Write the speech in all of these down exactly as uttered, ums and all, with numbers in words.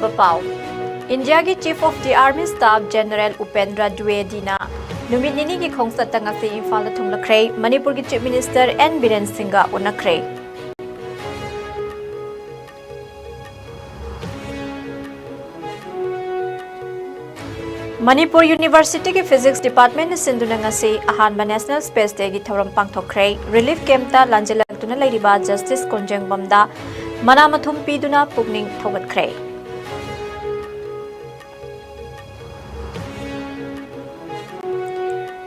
ꯄꯥꯎ꯫ ꯏꯟꯗꯤꯌꯥꯒꯤ Chief of the Army Staff General Upendra Dwivedina ꯅꯨꯃꯤꯠ ꯅꯤꯅꯤꯒꯤ ꯈꯣꯡꯆꯠꯇ ꯉꯁꯤ ꯏꯝꯐꯥꯜꯗ ꯊꯨꯡꯂꯈ꯭ꯔꯦ꯫ ꯃꯅꯤꯄꯨꯔꯒꯤ Chief Minister N ꯕꯤꯔꯦꯟ ꯁꯤꯡꯒ ꯎꯅꯈ꯭ꯔꯦ꯫ ꯃꯅꯤꯄꯨꯔ ꯌꯨꯅꯤꯚꯔꯁꯤꯇꯤꯒꯤ Physics Departmentꯅ ꯁꯤꯟꯗꯨꯅ ꯉꯁꯤ ꯑꯍꯥꯟꯕ National Space Dayꯒꯤ ꯊꯧꯔꯝ ꯄꯥꯡꯊꯣꯛꯈ꯭ꯔꯦ꯫ Relief campꯇ ꯂꯥꯟꯖꯦꯜꯂꯛꯇꯨꯅ ꯂꯩꯔꯤꯕ Justice ꯀꯣꯟꯖꯦꯡꯕꯝꯗ ꯃꯅꯥ ꯃꯊꯨꯝ ꯄꯤꯗꯨꯅ ꯄꯨꯛꯅꯤꯡ ꯊꯧꯒꯠꯈ꯭ꯔꯦ꯫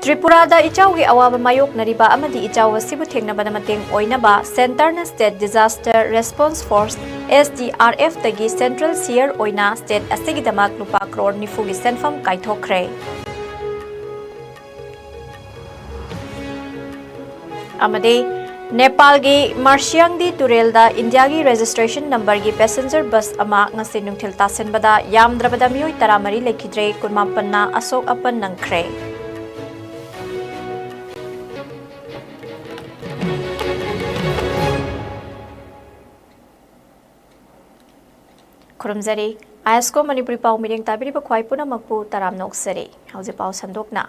ꯇ꯭ꯔꯤꯄꯨꯔꯥꯗ ꯏꯆꯥꯎꯒꯤ ꯑꯋꯥꯕ ꯃꯥꯌꯣꯛꯅꯔꯤꯕ ꯑꯃꯗꯤ ꯏꯆꯥꯎ ꯑꯁꯤꯕꯨ ꯊꯦꯡꯅꯕꯗ ꯃꯇꯦꯡ ꯑꯣꯏꯅꯕ Centreꯅ State Disaster Response Force, S D R Fꯇꯒꯤ Central Share ꯑꯣꯏꯅ state ꯑꯁꯤꯒꯤꯗꯃꯛ ꯂꯨꯄꯥ ꯀ꯭ꯔꯣꯔ ꯅꯤꯐꯨꯒꯤ ꯁꯦꯟꯐꯝ ꯀꯥꯏꯊꯣꯛꯈ꯭ꯔꯦ꯫ ꯑꯃꯗꯤ ꯅꯦꯄꯥꯜꯒꯤ ꯃꯥꯔꯁꯤꯌꯥꯡꯗꯤ ꯇꯨꯔꯦꯜꯗ ꯏꯟꯗꯤꯌꯥꯒꯤ registration numberꯒꯤ passenger bus ꯑꯃ ꯉꯁꯤ ꯅꯨꯡꯊꯤꯜ ꯇꯥꯁꯤꯟꯕꯗ ꯌꯥꯝꯗ꯭ꯔꯕꯗ ꯃꯤꯑꯣꯏ ꯇꯔꯥꯃꯔꯤ ꯂꯩꯈꯤꯗ꯭ꯔꯦ, ꯀꯨꯟꯃꯥꯄꯟꯅ ꯑꯁꯣꯛ ꯑꯄꯟ ꯅꯪꯈ꯭ꯔꯦ꯫ ꯈꯨꯔꯨꯝꯖꯔꯤ꯫ ISCO ꯃꯅꯤꯄꯨꯔꯤ ꯄꯥꯎ ꯃꯤꯔꯦꯡ ꯇꯥꯕꯤꯔꯤꯕ ꯈ꯭ꯋꯥꯏ ꯄꯨꯝꯅꯃꯛꯄꯨ ꯇꯔꯥꯝꯅ ꯑꯣꯛꯆꯔꯤ꯫ ꯍꯧꯖꯤꯛ ꯄꯥꯎ ꯁꯟꯗꯣꯛꯅ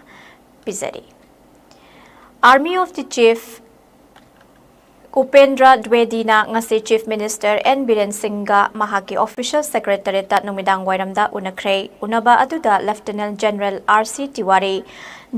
ꯄꯤꯖꯔꯤ꯫ Army of the Chief Upendra Dwivedina ꯉꯁꯤ Chief Minister N ꯕꯤꯔꯦꯟ ꯁꯤꯡꯒ ꯃꯍꯥꯛꯀꯤ official secretariatꯇ ꯅꯨꯃꯤꯗꯥꯡ ꯋꯥꯏꯔꯝꯗ ꯎꯅꯈ꯭ꯔꯦ꯫ ꯎꯅꯕ ꯑꯗꯨꯗ Lieutenant General R C Tiwari,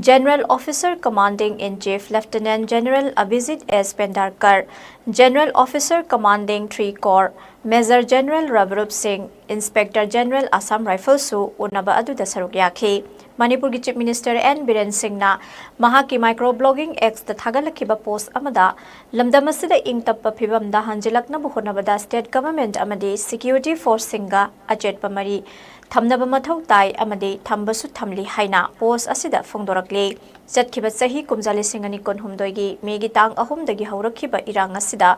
General Officer Commanding in Chief Lieutenant General Abhijit S Pendarkar, General Officer Commanding Three Corps, Major General Rabrup Singh, Inspector General Assam Riflesꯁꯨ ꯎꯅꯕ ꯑꯗꯨꯗ ꯁꯔꯨꯛ ꯌꯥꯈꯤ꯫ ꯃꯅꯤꯄꯨꯔꯒꯤ Chief Minister N ꯕꯤꯔꯦꯟ ꯁꯤꯡꯅ ꯃꯍꯥꯛꯀꯤ micro blogging Xꯇ ꯊꯥꯒꯠꯂꯛꯈꯤꯕ post ꯑꯃꯗ, ꯂꯝꯗꯝ ꯑꯁꯤꯗ ꯏꯪ ꯇꯞꯄ ꯐꯤꯕꯝꯗ ꯍꯟꯖꯤꯜꯂꯛꯅꯕ ꯍꯣꯠꯅꯕꯗ state government ꯑꯃꯗꯤ security forceꯁꯤꯡꯒ ꯑꯆꯦꯠꯄ ꯃꯔꯤ ꯊꯝꯅꯕ ꯃꯊꯧ ꯇꯥꯏ ꯑꯃꯗꯤ ꯊꯝꯕꯁꯨ ꯊꯝꯂꯤ ꯍꯥꯏꯅ post ꯑꯁꯤꯗ ꯐꯣꯡꯗꯣꯔꯛꯂꯤ꯫ ꯆꯠꯈꯤꯕ ꯆꯍꯤ ꯀꯨꯝꯖꯥ ꯂꯤꯁꯤꯡ ꯑꯅꯤ ꯀꯨꯟꯍꯨꯝꯗꯣꯏꯒꯤ ꯃꯦꯒꯤ ꯇꯥꯡ ꯑꯍꯨꯝꯗꯒꯤ ꯍꯧꯔꯛꯈꯤꯕ ꯏꯔꯥꯡ ꯑꯁꯤꯗ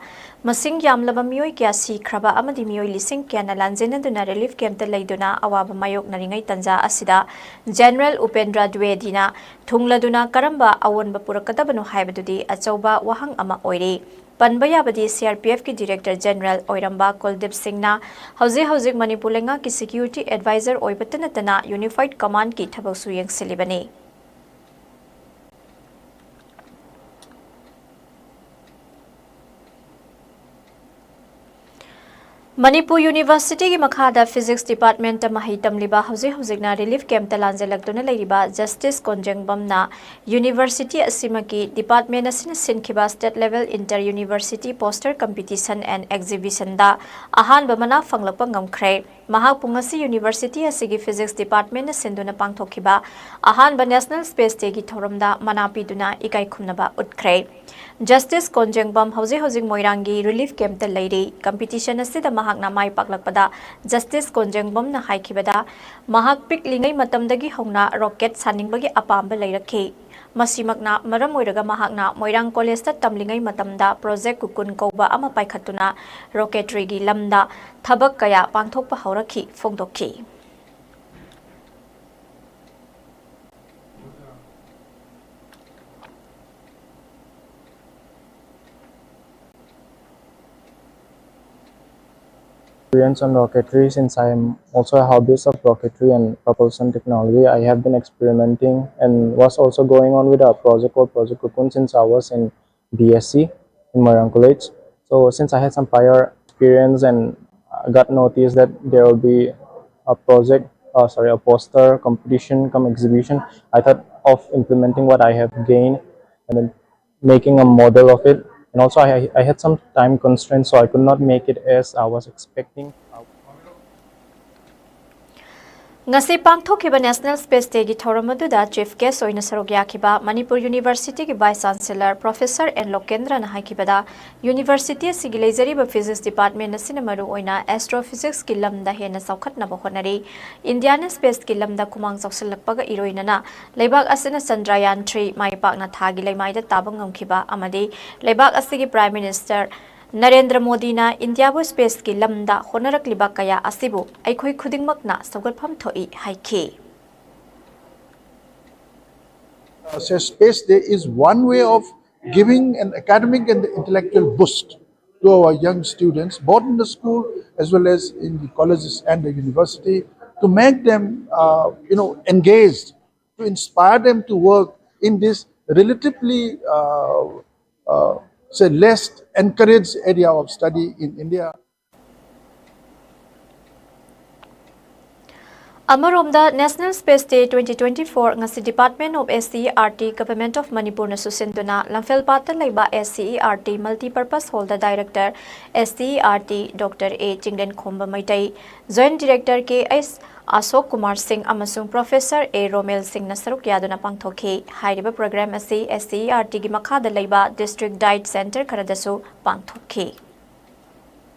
ꯃꯁꯤꯡ ꯌꯥꯝꯂꯕ ꯃꯤꯑꯣꯏ ꯀꯌꯥ ꯁꯤꯈ꯭ꯔꯕ ꯑꯃꯗꯤ ꯃꯤꯑꯣꯏ ꯂꯤꯁꯤꯡ ꯀꯌꯥꯅ ꯂꯥꯟꯖꯦꯟꯅꯗꯨꯅ relief campꯇ ꯂꯩꯗꯨꯅ ꯑꯋꯥꯕ ꯃꯥꯌꯣꯛꯅꯔꯤꯉꯩ ꯇꯥꯟꯖꯥ ꯑꯁꯤꯗ General Upendra Dwivedina ꯊꯨꯡꯂꯗꯨꯅ ꯀꯔꯝꯕ ꯑꯑꯣꯟꯕ ꯄꯨꯔꯛꯀꯗꯕꯅꯣ ꯍꯥꯏꯕꯗꯨꯗꯤ ꯑꯆꯧꯕ ꯋꯥꯍꯪ ꯑꯃ ꯑꯣꯏꯔꯤ꯫ ꯄꯟꯕ ꯌꯥꯕꯗꯤ, ꯁꯤ ꯑꯥꯔ ꯄꯤ ꯑꯦꯐꯀꯤ ꯗꯤꯔꯦꯛꯇꯔ ꯖꯦꯅꯔꯦꯜ ꯑꯣꯏꯔꯝꯕ ꯀꯨꯜꯗꯤꯞ ꯁꯤꯡꯅ ꯍꯧꯖꯤꯛ ꯍꯧꯖꯤꯛ ꯃꯅꯤꯄꯨꯔ ꯂꯩꯉꯥꯛꯀꯤ ꯁꯦꯀ꯭ꯌꯨꯔꯤꯇꯤ ꯑꯦꯗꯚꯥꯏꯖꯔ ꯑꯣꯏꯕꯇ ꯅꯠꯇꯅ ꯌꯨꯅꯤꯐꯥꯏꯗ ꯀꯃꯥꯟꯗꯀꯤ ꯊꯕꯛꯁꯨ ꯌꯦꯡꯁꯤꯜꯂꯤꯕꯅꯤ꯫ ꯃꯅꯤꯄꯨꯔ ꯌꯨꯅꯤꯚꯔꯁꯤꯇꯤꯒꯤ ꯃꯈꯥꯗ ꯐꯤꯖꯤꯛꯁ ꯗꯤꯄꯥꯔꯠꯃꯦꯟꯇ ꯃꯍꯩ ꯇꯝꯂꯤꯕ, ꯍꯧꯖꯤꯛ ꯍꯧꯖꯤꯛꯅ ꯔꯤꯂꯤꯐ ꯀꯦꯝꯞꯇ ꯂꯥꯟꯖꯦꯜꯂꯛꯇꯨꯅ ꯂꯩꯔꯤꯕ ꯖꯁꯇꯤꯁ ꯀꯣꯟꯖꯦꯡꯕꯝꯅ ꯌꯨꯅꯤꯚꯔꯁꯤꯇꯤ ꯑꯁꯤꯃꯛꯀꯤ ꯗꯤꯄꯥꯔꯠꯃꯦꯟ ꯑꯁꯤꯅ ꯁꯤꯟꯈꯤꯕ state level inter university poster competition and ꯑꯦꯛꯖꯤꯕꯤꯁꯟꯗ ꯑꯍꯥꯟꯕ ꯃꯅꯥ ꯐꯪꯂꯛꯄ ꯉꯝꯈ꯭ꯔꯦ꯫ ꯃꯍꯥꯛꯄꯨ ꯉꯁꯤ ꯌꯨꯅꯤꯚꯔꯁꯤꯇꯤ ꯑꯁꯤꯒꯤ ꯐꯤꯖꯤꯛꯁ ꯗꯤꯄꯥꯔꯠꯃꯦꯟꯅ ꯁꯤꯟꯗꯨꯅ ꯄꯥꯡꯊꯣꯛꯈꯤꯕ ꯑꯍꯥꯟꯕ ꯅꯦꯁꯅꯦꯜ ꯁ꯭ꯄꯦꯁ ꯗꯦꯒꯤ ꯊꯧꯔꯝꯗ ꯃꯅꯥ ꯄꯤꯗꯨꯅ ꯏꯀꯥꯏ ꯈꯨꯝꯅꯕ ꯎꯠꯈ꯭ꯔꯦ꯫ ꯖꯁꯇꯤꯁ ꯀꯣꯟꯖꯦꯡꯕꯝ ꯍꯧꯖꯤꯛ ꯍꯧꯖꯤꯛ ꯃꯣꯏꯔꯥꯡꯒꯤ ꯔꯤꯂꯤꯐ ꯀꯦꯝꯞꯇ ꯂꯩꯔꯤ꯫ ꯀꯝꯄꯤꯇꯤꯁꯟ ꯑꯁꯤꯗ ꯃꯍꯥꯛꯅ ꯃꯥꯏ ꯄꯥꯛꯂꯛꯄꯗ ꯖꯁꯇꯤꯁ ꯀꯣꯟꯖꯦꯡꯕꯝꯅ ꯍꯥꯏꯈꯤꯕꯗ, ꯃꯍꯥꯛ ꯄꯤꯛꯂꯤꯉꯩ ꯃꯇꯝꯗꯒꯤ ꯍꯧꯅ ꯔꯣꯀꯦꯠ ꯁꯥꯅꯤꯡꯕꯒꯤ ꯑꯄꯥꯝꯕ ꯂꯩꯔꯛꯈꯤ꯫ ꯃꯁꯤꯃꯛꯅ ꯃꯔꯝ ꯑꯣꯏꯔꯒ ꯃꯍꯥꯛꯅ ꯃꯣꯏꯔꯥꯡ ꯀꯣꯂꯦꯖꯇ ꯇꯝꯂꯤꯉꯩ ꯃꯇꯝꯗ ꯄ꯭ꯔꯣꯖꯦꯛ ꯀꯨꯀꯨꯟ ꯀꯧꯕ ꯑꯃ ꯄꯥꯏꯈꯠꯇꯨꯅ ꯔꯣꯀꯦꯇ꯭ꯔꯤꯒꯤ ꯂꯝꯗ ꯊꯕꯛ ꯀꯌꯥ ꯄꯥꯡꯊꯣꯛꯄ ꯍꯧꯔꯛꯈꯤ, ꯐꯣꯡꯗꯣꯛꯈꯤ꯫ Experience on rocketry, since I am also a hobbyist of rocketry and propulsion technology. I have been experimenting and was also going on with a project called Project Cocoon since I was in B S C in Moirang College. So since I had some prior experience and I got notice that there will be a project, uh, sorry, a poster competition cum exhibition, I thought of implementing what I have gained and then making a model of it. And also, I, I had some time constraints, so I could not make it as I was expecting. ꯉꯁꯤ ꯄꯥꯡꯊꯣꯛꯈꯤꯕ national space ꯗꯦꯒꯤ ꯊꯧꯔꯝ ꯑꯗꯨꯗ chief gas ꯑꯣꯏꯅ ꯁꯔꯨꯛ ꯌꯥꯈꯤꯕ ꯃꯅꯤꯄꯨꯔ ꯌꯨꯅꯤꯚꯔꯁꯤꯇꯤꯒꯤ vice chancellor professor N ꯂꯣꯀꯦꯟꯗ꯭ꯔꯅ ꯍꯥꯏꯈꯤꯕꯗ, ꯌꯨꯅꯤꯚꯔꯁꯤꯇꯤ ꯑꯁꯤꯒꯤ ꯂꯩꯖꯔꯤꯕ ꯐꯤꯖꯤꯛꯁ ꯗꯤꯄꯥꯔꯠꯃꯦꯟ ꯑꯁꯤꯅ ꯃꯔꯨꯑꯣꯏꯅ ꯑꯦꯁꯇ꯭ꯔꯣꯐꯤꯖꯤꯛꯁꯀꯤ ꯂꯝꯗ ꯍꯦꯟꯅ ꯆꯥꯎꯈꯠꯅꯕ ꯍꯣꯠꯅꯔꯤ꯫ ꯏꯟꯗꯤꯌꯥꯅ ꯁ꯭ꯄꯦꯁꯀꯤ ꯂꯝꯗ ꯈꯨꯃꯥꯡ ꯆꯥꯎꯁꯤꯜꯂꯛꯄꯒ ꯏꯔꯣꯏꯅꯅ ꯂꯩꯕꯥꯛ ꯑꯁꯤꯅ ꯆꯟꯗ꯭ꯔꯌꯥꯟ ꯊ꯭ꯔꯤ ꯃꯥꯏ ꯄꯥꯛꯅ ꯊꯥꯒꯤ ꯂꯩꯃꯥꯏꯗ ꯇꯥꯕ ꯉꯝꯈꯤꯕ ꯑꯃꯗꯤ ꯂꯩꯕꯥꯛ ꯑꯁꯤꯒꯤ ꯄ꯭ꯔꯥꯏꯝ ꯃꯤꯅꯤꯁꯇꯔ ꯅꯔꯦꯟꯗ꯭ꯔ ꯃꯣꯗꯤꯅ ꯏꯟꯗꯤꯌꯥꯕꯨ ꯁ꯭ꯄꯦꯁꯀꯤ ꯂꯝꯗ ꯍꯣꯠꯅꯔꯛꯂꯤꯕ ꯀꯌꯥ ꯑꯁꯤꯕꯨ ꯑꯩꯈꯣꯏ ꯈꯨꯗꯤꯡꯃꯛꯅ ꯁꯧꯒꯠꯐꯝ ꯊꯣꯛꯏ ꯍꯥꯏꯈꯤ꯫ Uh, so space day is one way of giving an academic and intellectual boost to our young students, both in the school as well as in the colleges and the university, to make them, uh, you know, engaged, to inspire them to work in this relatively, uh, uh, say, less encouraged area of study in India. ꯑꯃꯔꯣꯝꯗ, National Space Day twenty twenty-four ꯉꯁꯤ Department of S C E R T, Government of ꯃꯅꯤꯄꯨꯔꯅꯁꯨ ꯁꯤꯟꯗꯨꯅ ꯂꯝꯐꯦꯜꯄꯥꯠꯇ ꯂꯩꯕ S C E R T Multipurpose Hall the Director S C E R T Doctor A ꯆꯤꯡꯂꯦꯟꯈꯣꯝꯕ Meitei, Joint Director K S ꯑꯁꯣꯛ ꯀꯨꯃꯥꯔ ꯁꯤꯡ ꯑꯃꯁꯨꯡ Professor A ꯔꯣꯃꯦꯜ ꯁꯤꯡꯅ ꯁꯔꯨꯛ ꯌꯥꯗꯨꯅ ꯄꯥꯡꯊꯣꯛꯈꯤ꯫ ꯍꯥꯏꯔꯤꯕ program ꯑꯁꯤ S C E R T ꯒꯤ ꯃꯈꯥꯗ ꯂꯩꯕ District Diet Center ꯈꯔꯗꯁꯨ ꯄꯥꯡꯊꯣꯛꯈꯤ꯫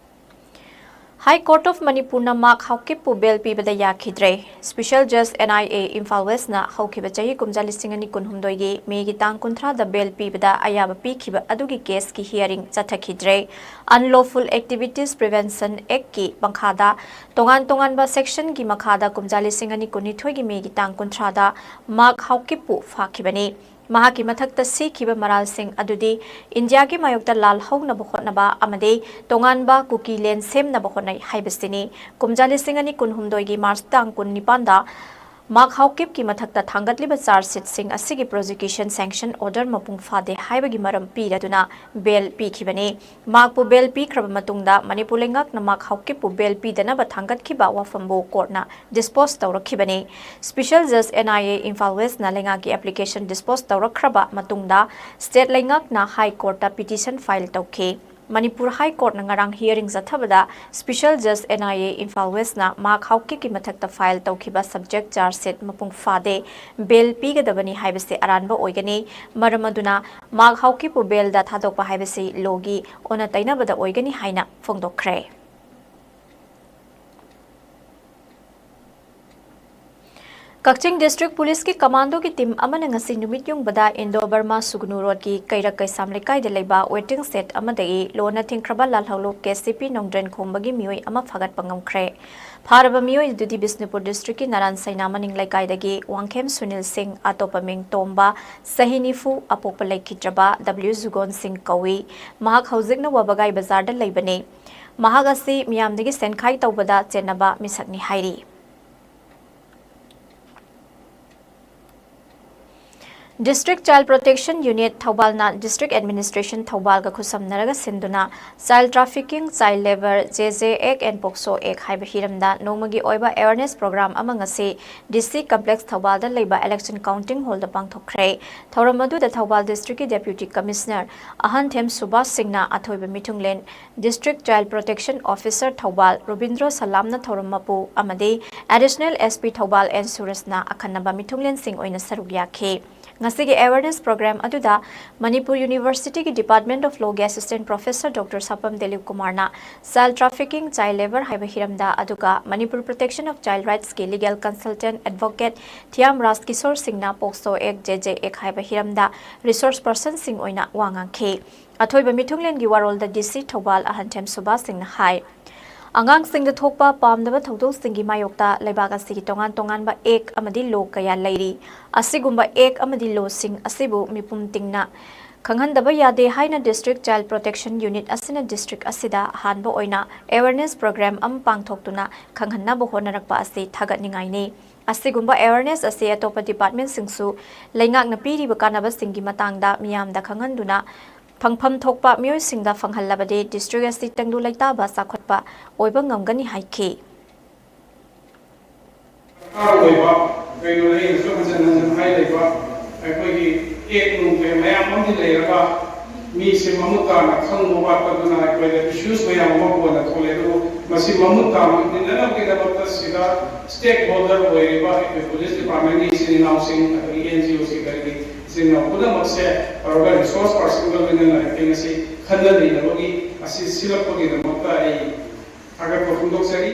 High Court of ꯃꯅꯤꯄꯨꯔꯅ ꯃꯥꯔꯛ ꯍꯥꯎꯀꯤꯞꯄꯨ bail ꯄꯤꯕꯗ ꯌꯥꯈꯤꯗ꯭ꯔꯦ꯫ Special Judge N I A Imphal West ꯅ ꯍꯧꯈꯤꯕ ꯆꯍꯤ ꯀꯨꯝꯖꯥ ꯂꯤꯁꯤꯡ ꯑꯅꯤ ꯀꯨꯟꯍꯨꯝꯗꯣꯏꯒꯤ ꯃꯦꯒꯤ ꯇꯥꯡ ꯀꯨꯟꯊ꯭ꯔꯥꯗ bail ꯄꯤꯕꯗ ꯑꯌꯥꯕ ꯄꯤꯈꯤꯕ ꯑꯗꯨꯒꯤ case ꯀꯤ hearing ꯆꯠꯊꯈꯤꯗ꯭ꯔꯦ꯫ Unlawful Activities Prevention Act ꯀꯤ ꯃꯈꯥꯗ ꯇꯣꯉꯥꯟ ꯇꯣꯉꯥꯟꯕ section ꯒꯤ ꯃꯈꯥꯗ ꯀꯨꯝꯖꯥ ꯂꯤꯁꯤꯡ ꯑꯅꯤ ꯀꯨꯟꯅꯤꯊꯣꯏꯒꯤ ꯃꯦꯒꯤ ꯇꯥꯡ ꯀꯨꯟꯊ꯭ꯔꯥꯗ ꯃꯥꯔꯛ ꯍꯥꯎꯀꯤꯞꯄꯨ ꯐꯥꯈꯤꯕꯅꯤ꯫ ꯃꯍꯥꯛꯀꯤ ꯃꯊꯛꯇ ꯁꯤꯈꯤꯕ ꯃꯔꯥꯜꯁꯤꯡ ꯑꯗꯨꯗꯤ ꯏꯟꯗꯤꯌꯥꯒꯤ ꯃꯥꯌꯣꯛꯇ ꯂꯥꯜ ꯍꯧꯅꯕ ꯍꯣꯠꯅꯕ ꯑꯃꯗꯤ ꯇꯣꯉꯥꯟꯕ ꯀꯨꯀꯤ land ꯁꯦꯝꯅꯕ ꯍꯣꯠꯅꯩ ꯍꯥꯏꯕꯁꯤꯅꯤ꯫ ꯀꯨꯝꯖꯥ ꯂꯤꯁꯤꯡ ꯑꯅꯤ ꯀꯨꯟꯍꯨꯝꯗꯣꯏꯒꯤ ꯃꯥꯔꯆ ꯇꯥꯡ ꯀꯨꯟꯅꯤꯄꯥꯟꯗ ꯃꯥꯔꯛ ꯍꯥꯎꯀꯤꯞꯀꯤ ꯃꯊꯛꯇ ꯊꯥꯡꯒꯠꯂꯤꯕ charge sheet ꯁꯤꯡ ꯑꯁꯤꯒꯤ prosecution sanction order ꯃꯄꯨꯡ ꯐꯥꯗꯦ ꯍꯥꯏꯕꯒꯤ ꯃꯔꯝ ꯄꯤꯔꯗꯨꯅ bail ꯄꯤꯈꯤꯕꯅꯤ꯫ ꯃꯥꯔꯛꯄꯨ bail ꯄꯤꯈ꯭ꯔꯕ ꯃꯇꯨꯡꯗ ꯃꯅꯤꯄꯨꯔ ꯂꯩꯉꯥꯛꯅ ꯃꯥꯔꯛ ꯍꯥꯎꯀꯤꯞꯄꯨ bail ꯄꯤꯗꯅꯕ ꯊꯥꯡꯒꯠꯈꯤꯕ ꯋꯥꯐꯝꯕꯨ court ꯅ dispose ꯇꯧꯔꯛꯈꯤꯕꯅꯤ꯫ Special Judge N I A Imphal West ꯅ ꯂꯩꯉꯥꯛꯀꯤ application dispose ꯇꯧꯔꯛꯈ꯭ꯔꯕ ꯃꯇꯨꯡꯗ state ꯂꯩꯉꯥꯛꯅ High Court ꯇ petition file ꯇꯧꯈꯤ꯫ ꯃꯅꯤꯄꯨꯔ High Court ꯅ ꯉꯔꯥꯡ hearing ꯆꯠꯊꯕꯗ Special Judge N I A Imphal West ꯅ ꯃꯥꯔꯛ ꯍꯥꯎꯀꯤꯞꯀꯤ ꯃꯊꯛꯇ file ꯇꯧꯈꯤꯕ subject charge sheet ꯃꯄꯨꯡ ꯐꯥꯗꯦ, bail ꯄꯤꯒꯗꯕꯅꯤ ꯍꯥꯏꯕꯁꯤ ꯑꯔꯥꯟꯕ ꯑꯣꯏꯒꯅꯤ꯫ ꯃꯔꯝ ꯑꯗꯨꯅ ꯃꯥꯔꯛ ꯍꯥꯎꯀꯤꯞꯄꯨ bail ꯗ ꯊꯥꯗꯣꯛꯄ ꯍꯥꯏꯕꯁꯤ law ꯒꯤ ꯑꯣꯟꯅ ꯇꯩꯅꯕꯗ ꯑꯣꯏꯒꯅꯤ ꯍꯥꯏꯅ ꯐꯣꯡꯗꯣꯛꯈ꯭ꯔꯦ꯫ ꯀꯛꯆꯤꯡ ꯗꯤꯁꯇ꯭ꯔꯤꯛ ꯄꯨꯂꯤꯁꯀꯤ ꯀꯃꯥꯟꯗꯣꯒꯤ ꯇꯤꯝ ꯑꯃꯅ ꯉꯁꯤ ꯅꯨꯃꯤꯠ ꯌꯨꯡꯕꯗ ꯏꯟꯗꯣ ꯕꯔꯃꯥ ꯁꯨꯒꯅꯨ ꯔꯣꯗꯀꯤ ꯀꯩꯔꯛ ꯀꯩꯁꯥꯝ ꯂꯩꯀꯥꯏꯗ ꯂꯩꯕ ꯋꯦꯇꯤꯡ ꯁꯦꯗ ꯑꯃꯗꯒꯤ ꯂꯣꯟꯅ ꯊꯤꯡꯈ꯭ꯔꯕ ꯂꯥꯜꯍꯧꯂꯨꯞ ꯀꯦ ꯁꯤ ꯄꯤ ꯅꯣꯡꯗ꯭ꯔꯦꯟ ꯈꯣꯡꯕꯒꯤ ꯃꯤꯑꯣꯏ ꯑꯃ ꯐꯥꯒꯠꯄ ꯉꯝꯈ꯭ꯔꯦ꯫ ꯐꯥꯔꯕ ꯃꯤꯑꯣꯏ ꯑꯗꯨꯗꯤ ꯕꯤꯁꯅꯨꯄꯨꯔ ꯗꯤꯁꯇ꯭ꯔꯤꯛꯀꯤ ꯅꯥꯔꯥꯟ ꯁꯩꯅꯥ ꯃꯅꯤꯡ ꯂꯩꯀꯥꯏꯗꯒꯤ ꯋꯥꯡꯈꯦꯝ ꯁꯨꯅꯤꯜ ꯁꯤꯡ, ꯑꯇꯣꯞꯄ ꯃꯤꯡ ꯇꯣꯝꯕ, ꯆꯍꯤ ꯅꯤꯐꯨ, ꯑꯄꯣꯛꯄ ꯂꯩꯈꯤꯗ꯭ꯔꯕ ꯗꯕ꯭ꯂꯤꯎ ꯖꯨꯒꯣꯟ ꯁꯤꯡ ꯀꯧꯏ꯫ ꯃꯍꯥꯛ ꯍꯧꯖꯤꯛꯅ ꯋꯥꯕꯒꯥꯏ ꯕꯖꯥꯔꯗ ꯂꯩꯕꯅꯤ꯫ ꯃꯍꯥꯛ ꯑꯁꯤ ꯃꯤꯌꯥꯝꯗꯒꯤ ꯁꯦꯟꯈꯥꯏ ꯇꯧꯕꯗ ꯆꯦꯟꯅꯕ ꯃꯤꯁꯛꯅꯤ ꯍꯥꯏꯔꯤ꯫ District Child Protection Unit ꯊꯧꯕꯥꯜꯅ District Administration ꯊꯧꯕꯥꯜꯒ ꯈꯨꯠꯁꯝꯅꯔꯒ ꯁꯤꯟꯗꯨꯅ Child Trafficking, Child Labour, J J Act and POCSO Act ꯍꯥꯏꯕ ꯍꯤꯔꯝꯗ ꯅꯣꯡꯃꯒꯤ ꯑꯣꯏꯕ awareness program ꯑꯃ ꯉꯁꯤ D C Complex ꯊꯧꯕꯥꯜꯗ ꯂꯩꯕ election counting hallꯗ ꯄꯥꯡꯊꯣꯛꯈ꯭ꯔꯦ꯫ ꯊꯧꯔꯝ ꯑꯗꯨꯗ ꯊꯧꯕꯥꯜ Districtꯀꯤ Deputy Commissioner ꯑꯍꯟꯊꯦꯝ ꯁꯨꯕꯥꯁ ꯁꯤꯡꯅ ꯑꯊꯣꯏꯕ ꯃꯤꯊꯨꯡꯂꯦꯟ, District Child Protection Officer Thoubal Robindro ꯁꯂꯥꯝꯅ ꯊꯧꯔꯝ ꯃꯄꯨ ꯑꯃꯗꯤ Additional S P Thoubal N ꯁꯨꯔꯖꯅ ꯑꯈꯟꯅꯕ ꯃꯤꯊꯨꯡꯂꯦꯟꯁꯤꯡ ꯑꯣꯏꯅ ꯁꯔꯨꯛ ꯌꯥꯈꯤ꯫ ꯉꯁꯤꯒꯤ awareness program ꯑꯗꯨꯗ Manipur Universityꯒꯤ Department of Lawꯒꯤ Assistant Professor Doctor ꯁꯥꯄꯝ Dilip ꯀꯨꯃꯥꯔꯅ Child Trafficking, Child Labour ꯍꯥꯏꯕ ꯍꯤꯔꯝꯗ, ꯑꯗꯨꯒ Manipur Protection of Child Rightsꯀꯤ Legal Consultant Advocate ꯊꯤꯌꯥꯝ ꯔꯥꯖ ꯀꯤꯁꯣꯔ ꯁꯤꯡꯅ POCSO Act, J J Act ꯍꯥꯏꯕ ꯍꯤꯔꯝꯗ resource personꯁꯤꯡ ꯑꯣꯏꯅ ꯋꯥ ꯉꯥꯡꯈꯤ꯫ ꯑꯊꯣꯏꯕ ꯃꯤꯊꯨꯡꯂꯦꯟꯒꯤ ꯋꯥꯔꯣꯜꯗ D C ꯊꯧꯕꯥꯜ ꯑꯍꯟꯊꯦꯝ ꯁꯨꯕꯥꯁ ꯁꯤꯡꯅ ꯍꯥꯏ, ꯑꯉꯥꯡꯁꯤꯡꯗ ꯊꯣꯛꯄ ꯄꯥꯝꯗꯕ ꯊꯧꯗꯣꯛꯁꯤꯡꯒꯤ ꯃꯥꯌꯣꯛꯇ ꯂꯩꯕꯥꯛ ꯑꯁꯤꯒꯤ ꯇꯣꯉꯥꯟ ꯇꯣꯉꯥꯟꯕ Act ꯑꯃꯗꯤ Law ꯀꯌꯥ ꯂꯩꯔꯤ꯫ ꯑꯁꯤꯒꯨꯝꯕ Act ꯑꯃꯗꯤ Lawꯁꯤꯡ ꯑꯁꯤꯕꯨ ꯃꯤꯄꯨꯝ ꯇꯤꯡꯅ ꯈꯪꯍꯟꯗꯕ ꯌꯥꯗꯦ ꯍꯥꯏꯅ District Child Protection Unit ꯑꯁꯤꯅ district ꯑꯁꯤꯗ ꯑꯍꯥꯟꯕ ꯑꯣꯏꯅ awareness program ꯑꯃ ꯄꯥꯡꯊꯣꯛꯇꯨꯅ ꯈꯪꯍꯟꯅꯕ ꯍꯣꯠꯅꯔꯛꯄ ꯑꯁꯤ ꯊꯥꯒꯠꯅꯤꯡꯉꯥꯏꯅꯤ꯫ ꯑꯁꯤꯒꯨꯝꯕ awareness ꯑꯁꯤ ꯑꯇꯣꯞꯄ departmentꯁꯤꯡꯁꯨ ꯂꯩꯉꯥꯛꯅ ꯄꯤꯔꯤꯕ ꯀꯥꯟꯅꯕꯁꯤꯡꯒꯤ ꯃꯇꯥꯡꯗ ꯃꯤꯌꯥꯝꯗ ꯈꯪꯍꯟꯗꯨꯅ ꯐꯪꯐꯝ ꯊꯣꯛꯄ ꯃꯤꯑꯣꯏꯁꯤꯡꯗ ꯐꯪꯍꯜꯂꯕꯗꯤ district ꯑꯁꯤ ꯇꯪꯗꯨ ꯂꯩꯇꯥꯕ ꯆꯥꯎꯈꯠꯄ ꯑꯣꯏꯕ ꯉꯝꯒꯅꯤ ꯍꯥꯏꯈꯤ꯫ ꯗꯔꯀꯥꯔ ꯑꯣꯏꯕ ꯀꯩꯅꯣ ꯑꯩꯅꯁꯨ ꯍꯟꯖꯤꯟ ꯍꯟꯖꯤꯟ ꯍꯥꯏꯔꯤꯕ ꯑꯩꯈꯣꯏꯒꯤ Act ꯅꯨꯡ ꯀꯩ ꯃꯌꯥꯝ ꯑꯃꯗꯤ ꯂꯩꯔꯒ ꯃꯤꯁꯦ ꯃꯃꯨꯠ ꯇꯥꯅ ꯈꯪꯕ ꯋꯥꯠꯄꯗꯨꯅ ꯑꯩꯈꯣꯏꯗ issues ꯃꯌꯥꯝ ꯑꯃ ꯀꯣꯟꯅ ꯊꯣꯛꯂꯛꯑꯦ꯫ ꯑꯗꯨꯕꯨ ꯃꯁꯤ ꯃꯃꯨꯠ ꯇꯥꯅ ꯏꯟꯅꯅꯕꯒꯤꯗꯃꯛꯇ ꯁꯤꯗ stakeholder ꯑꯣꯏꯔꯤꯕ ꯑꯩꯈꯣꯏ police departmentꯀꯤ ꯏꯆꯤꯟ ꯏꯅꯥꯎꯁꯤꯡ, ꯑꯗꯒꯤ NGOꯁꯤꯡ, ꯀꯔꯤꯒꯤ ꯏꯆꯤꯟ ꯏꯅꯥꯎ ꯄꯨꯝꯅꯃꯛꯁꯦ ꯇꯧꯔꯒ resource personꯒ ꯂꯣꯏꯅꯅ ꯑꯩꯈꯣꯏ ꯉꯁꯤ ꯈꯟꯅ ꯅꯩꯅꯕꯒꯤ ꯑꯁꯤ ꯁꯤꯜꯂꯛꯄꯒꯤꯗꯃꯛꯇ ꯑꯩ ꯊꯥꯒꯠꯄ ꯐꯣꯡꯗꯣꯛꯆꯔꯤ꯫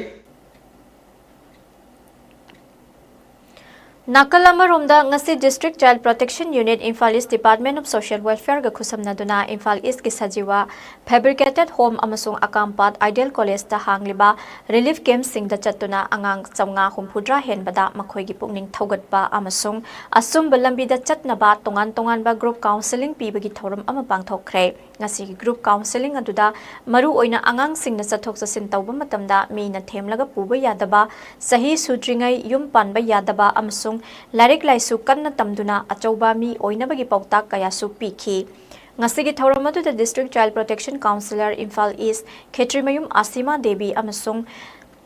ꯅꯥꯀꯜ ꯑꯃꯔꯣꯝꯗ, ꯉꯁꯤ District Child Protection Unit, Imphal East Department of Social Welfare ꯒ ꯈꯨꯠꯁꯝꯅꯗꯨꯅ ꯏꯝꯐꯥꯜ ꯏꯁꯀꯤ ꯁꯖꯤꯋꯥ Fabricated Home ꯑꯃꯁꯨꯡ ꯑꯀꯥꯝꯄꯥꯠ Ideal College ꯇ ꯍꯥꯡꯂꯤꯕ relief camp ꯁꯤꯡꯗ ꯆꯠꯇꯨꯅ ꯑꯉꯥꯡ ꯆꯥꯝꯃꯉꯥ ꯍꯨꯝꯐꯨꯇꯔꯥ ꯍꯦꯟꯕꯗ ꯃꯈꯣꯏꯒꯤ ꯄꯨꯛꯅꯤꯡ ꯊꯧꯒꯠꯄ ꯑꯃꯁꯨꯡ ꯑꯆꯨꯝꯕ ꯂꯝꯕꯤꯗ ꯆꯠꯅꯕ ꯇꯣꯉꯥꯟ ꯇꯣꯉꯥꯟꯕ group counselling ꯄꯤꯕꯒꯤ ꯊꯧꯔꯝ ꯑꯃ ꯄꯥꯡꯊꯣꯛꯈ꯭ꯔꯦ꯫ ꯉꯁꯤꯒꯤ group counselling ꯑꯗꯨꯗ ꯃꯔꯨꯑꯣꯏꯅ ꯑꯉꯥꯡꯁꯤꯡꯅ ꯆꯠꯊꯣꯛ ꯆꯠꯁꯤꯟ ꯇꯧꯕ ꯃꯇꯝꯗ ꯃꯤꯅ ꯊꯦꯝꯂꯒ ꯄꯨꯕ ꯌꯥꯗꯕ, ꯆꯍꯤ ꯁꯨꯗ꯭ꯔꯤꯉꯩ ꯌꯨꯝ ꯄꯥꯟꯕ ꯌꯥꯗꯕ ꯑꯃꯁꯨꯡ ꯂꯥꯏꯔꯤꯛ ꯂꯥꯏꯁꯨ ꯀꯟꯅ ꯇꯝꯗꯨꯅ ꯑꯆꯧꯕ ꯃꯤ ꯑꯣꯏꯅꯕꯒꯤ ꯄꯥꯎꯇꯥꯛ ꯀꯌꯥꯁꯨ ꯄꯤꯈꯤ꯫ ꯉꯁꯤꯒꯤ ꯊꯧꯔꯝ ꯑꯗꯨꯗ District Child Protection Counsellor Imphal ꯏꯁ ꯈꯦꯇ꯭ꯔꯤꯃꯌꯨꯝ ꯑꯁꯤꯃꯥ ꯗꯦꯕꯤ ꯑꯃꯁꯨꯡ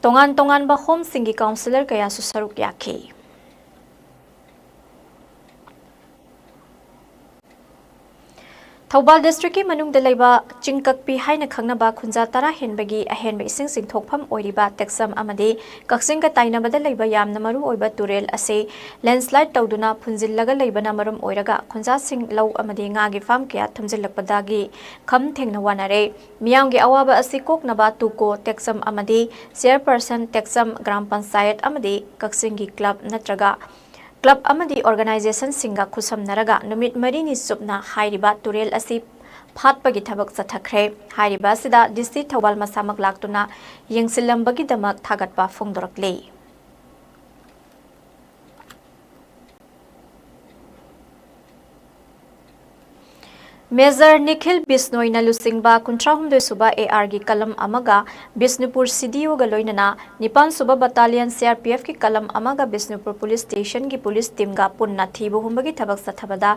ꯇꯣꯉꯥꯟ ꯇꯣꯉꯥꯟꯕ ꯍꯣꯝꯁꯤꯡꯒꯤ ꯀꯥꯎꯟꯁꯤꯂꯔ ꯀꯌꯥꯁꯨ ꯁꯔꯨꯛ ꯌꯥꯈꯤ꯫ ꯊꯧꯕꯥꯜ district ꯀꯤ ꯃꯅꯨꯡꯗ ꯂꯩꯕ ꯆꯤꯡꯀꯛꯄꯤ ꯍꯥꯏꯅ ꯈꯪꯅꯕ ꯈꯨꯟꯖꯥ ꯇꯔꯥ ꯍꯦꯟꯕꯒꯤ ꯑꯍꯦꯟꯕ ꯏꯁꯤꯡ ꯆꯤꯡꯊꯣꯛꯐꯝ ꯑꯣꯏꯔꯤꯕ ꯇꯦꯛꯆꯝ ꯑꯃꯗꯤ ꯀꯛꯆꯤꯡꯒ ꯇꯥꯏꯅꯕꯗ ꯂꯩꯕ ꯌꯥꯝꯅ ꯃꯔꯨ ꯑꯣꯏꯕ ꯇꯨꯔꯦꯜ ꯑꯁꯤ landslide ꯇꯧꯗꯨꯅ ꯐꯨꯟꯖꯤꯜꯂꯒ ꯂꯩꯕꯅ ꯃꯔꯝ ꯑꯣꯏꯔꯒ ꯈꯨꯟꯖꯥꯁꯤꯡ ꯂꯧ ꯑꯃꯗꯤ ꯉꯥꯒꯤ farm ꯀꯌꯥ ꯊꯨꯝꯖꯤꯜꯂꯛꯄꯗꯒꯤ ꯈꯝ ꯊꯦꯡꯅ ꯋꯥꯅꯔꯦ꯫ ꯃꯤꯌꯥꯝꯒꯤ ꯑꯋꯥꯕ ꯑꯁꯤ ꯀꯣꯛꯅꯕ ꯇꯨꯀꯣ, ꯇꯦꯛꯆꯝ ꯑꯃꯗꯤ chairperson, ꯇꯦꯛꯆꯝ ꯒ꯭ꯔꯥꯝ ꯄꯟꯆꯥꯌꯠ ꯑꯃꯗꯤ ꯀꯛꯆꯤꯡꯒꯤ club ꯅꯠꯇ꯭ꯔꯒ club ꯑꯃꯗꯤ organization ꯁꯤꯡꯒ ꯈꯨꯠꯁꯝꯅꯔꯒ ꯅꯨꯃꯤꯠ ꯃꯔꯤꯅꯤ ꯆꯨꯞꯅ ꯍꯥꯏꯔꯤꯕ ꯇꯨꯔꯦꯜ ꯑꯁꯤ ꯐꯥꯠꯄꯒꯤ ꯊꯕꯛ ꯆꯠꯊꯈ꯭ꯔꯦ꯫ ꯍꯥꯏꯔꯤꯕ ꯑꯁꯤꯗ D C ꯊꯧꯕꯥꯜ ꯃꯁꯥꯃꯛ ꯂꯥꯛꯇꯨꯅ ꯌꯦꯡꯁꯤꯜꯂꯝꯕꯒꯤꯗꯃꯛ ꯊꯥꯒꯠꯄ ꯐꯣꯡꯗꯣꯔꯛꯂꯤ꯫ Major ꯅꯤꯈꯤꯜ ꯕꯤꯁꯅꯣꯏꯅ ꯂꯨꯆꯤꯡꯕ ꯀꯨꯟꯊ꯭ꯔꯥꯍꯨꯝꯗꯣꯏ ꯁꯨꯕ A R ꯒꯤ ꯀꯂꯝ ꯑꯃꯒ ꯕꯤꯁꯅꯨꯄꯨꯔ C D O ꯒ ꯂꯣꯏꯅꯅ ꯅꯤꯄꯥꯟ ꯁꯨꯕ battalion C R P F ꯀꯤ ꯀꯂꯝ ꯑꯃꯒ ꯕꯤꯁꯅꯨꯄꯨꯔ police station ꯒꯤ police team ꯒ ꯄꯨꯟꯅ ꯊꯤꯕ ꯍꯨꯝꯕꯒꯤ ꯊꯕꯛ ꯆꯠꯊꯕꯗ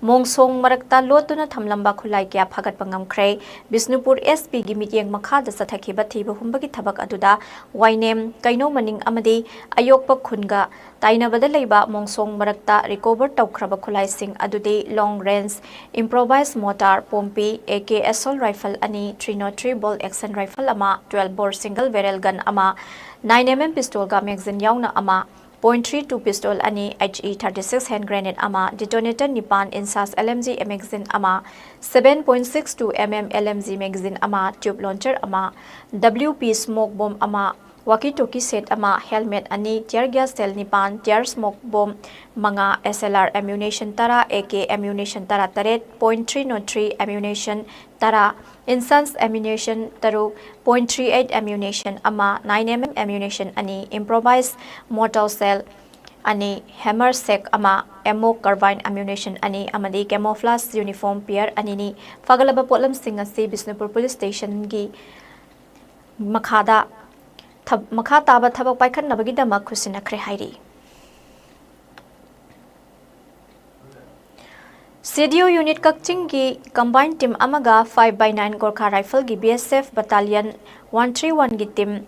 ꯃꯣꯡꯁꯣꯡ ꯃꯔꯛꯇ ꯂꯣꯠꯇꯨꯅ ꯊꯝꯂꯝꯕ ꯈꯨꯠꯂꯥꯏ ꯀꯌꯥ ꯐꯥꯒꯠꯄ ꯉꯝꯈ꯭ꯔꯦ꯫ ꯕꯤꯁꯅꯨꯄꯨꯔ S P ꯒꯤ ꯃꯤꯠꯌꯦꯡ ꯃꯈꯥꯗ ꯆꯠꯊꯈꯤꯕ ꯊꯤꯕ ꯍꯨꯝꯕꯒꯤ ꯊꯕꯛ ꯑꯗꯨꯗ ꯋꯥꯏꯅꯦꯝ, ꯀꯩꯅꯧ ꯃꯅꯤꯡ ꯑꯃꯗꯤ ꯑꯌꯣꯛꯄ ꯈꯨꯟꯒ ꯇꯥꯏꯅꯕꯗ ꯂꯩꯕ ꯃꯣꯡꯁꯣꯡ ꯃꯔꯛꯇ recover ꯇꯧꯈ꯭ꯔꯕ ꯈꯨꯠꯂꯥꯏꯁꯤꯡ ꯑꯗꯨꯗꯤ long range improvised mortar, Pompey, A K assault rifle ꯑꯅꯤ, three nought three bolt action rifle ꯑꯃ, twelve bore single barrel gun ꯑꯃ, nine M M pistol ꯒ magazine ꯌꯥꯎꯅ ꯑꯃ, point three two pistol ꯑꯅꯤ, H E thirty six hand grenade ꯑꯃ, detonator ꯅꯤꯄꯥꯟ, INSAS L M G magazine ꯑꯃ, seven point six two M M L M G magazine ꯑꯃ, tube launcher ꯑꯃ, W P smoke bomb ꯑꯃ, walkie talkie set ꯑꯃ, helmet ꯑꯅꯤ, tear gas shell ꯅꯤꯄꯥꯟ, tear smoke bomb ꯃꯉꯥ, S L R ammunition ꯇꯔꯥ, A K ammunition ꯇꯔꯥꯇꯔꯦꯠ, point three nought three ammunition ꯇꯔꯥ, incense ammunition ꯇꯔꯨꯛ, point three eight ammunition ꯑꯃ, nine M M ammunition ꯑꯅꯤ, improvised mortar shell ꯑꯅꯤ, hammer sack ꯑꯃ, M O carbine ammunition ꯑꯅꯤ ꯑꯃꯗꯤ camouflage uniform pair ꯑꯅꯤꯅꯤ꯫ ꯐꯒꯠꯂꯕ ꯄꯣꯠꯂꯝꯁꯤꯡ ꯑꯁꯤ ꯕꯤꯁꯅꯨꯄꯨꯔ police station ꯒꯤ ꯃꯈꯥꯗ ꯊꯕ-, ꯃꯈꯥ ꯇꯥꯕ ꯊꯕꯛ ꯄꯥꯏꯈꯠꯅꯕꯒꯤꯗꯃꯛ ꯈꯨꯠꯁꯤꯟꯅꯈ꯭ꯔꯦ ꯍꯥꯏꯔꯤ꯫ C D O unit ꯀꯛꯆꯤꯡꯒꯤ combined team ꯑꯃꯒ five by nine Gorkha Rifle ꯒꯤ B S F battalion one three one ꯒꯤ team,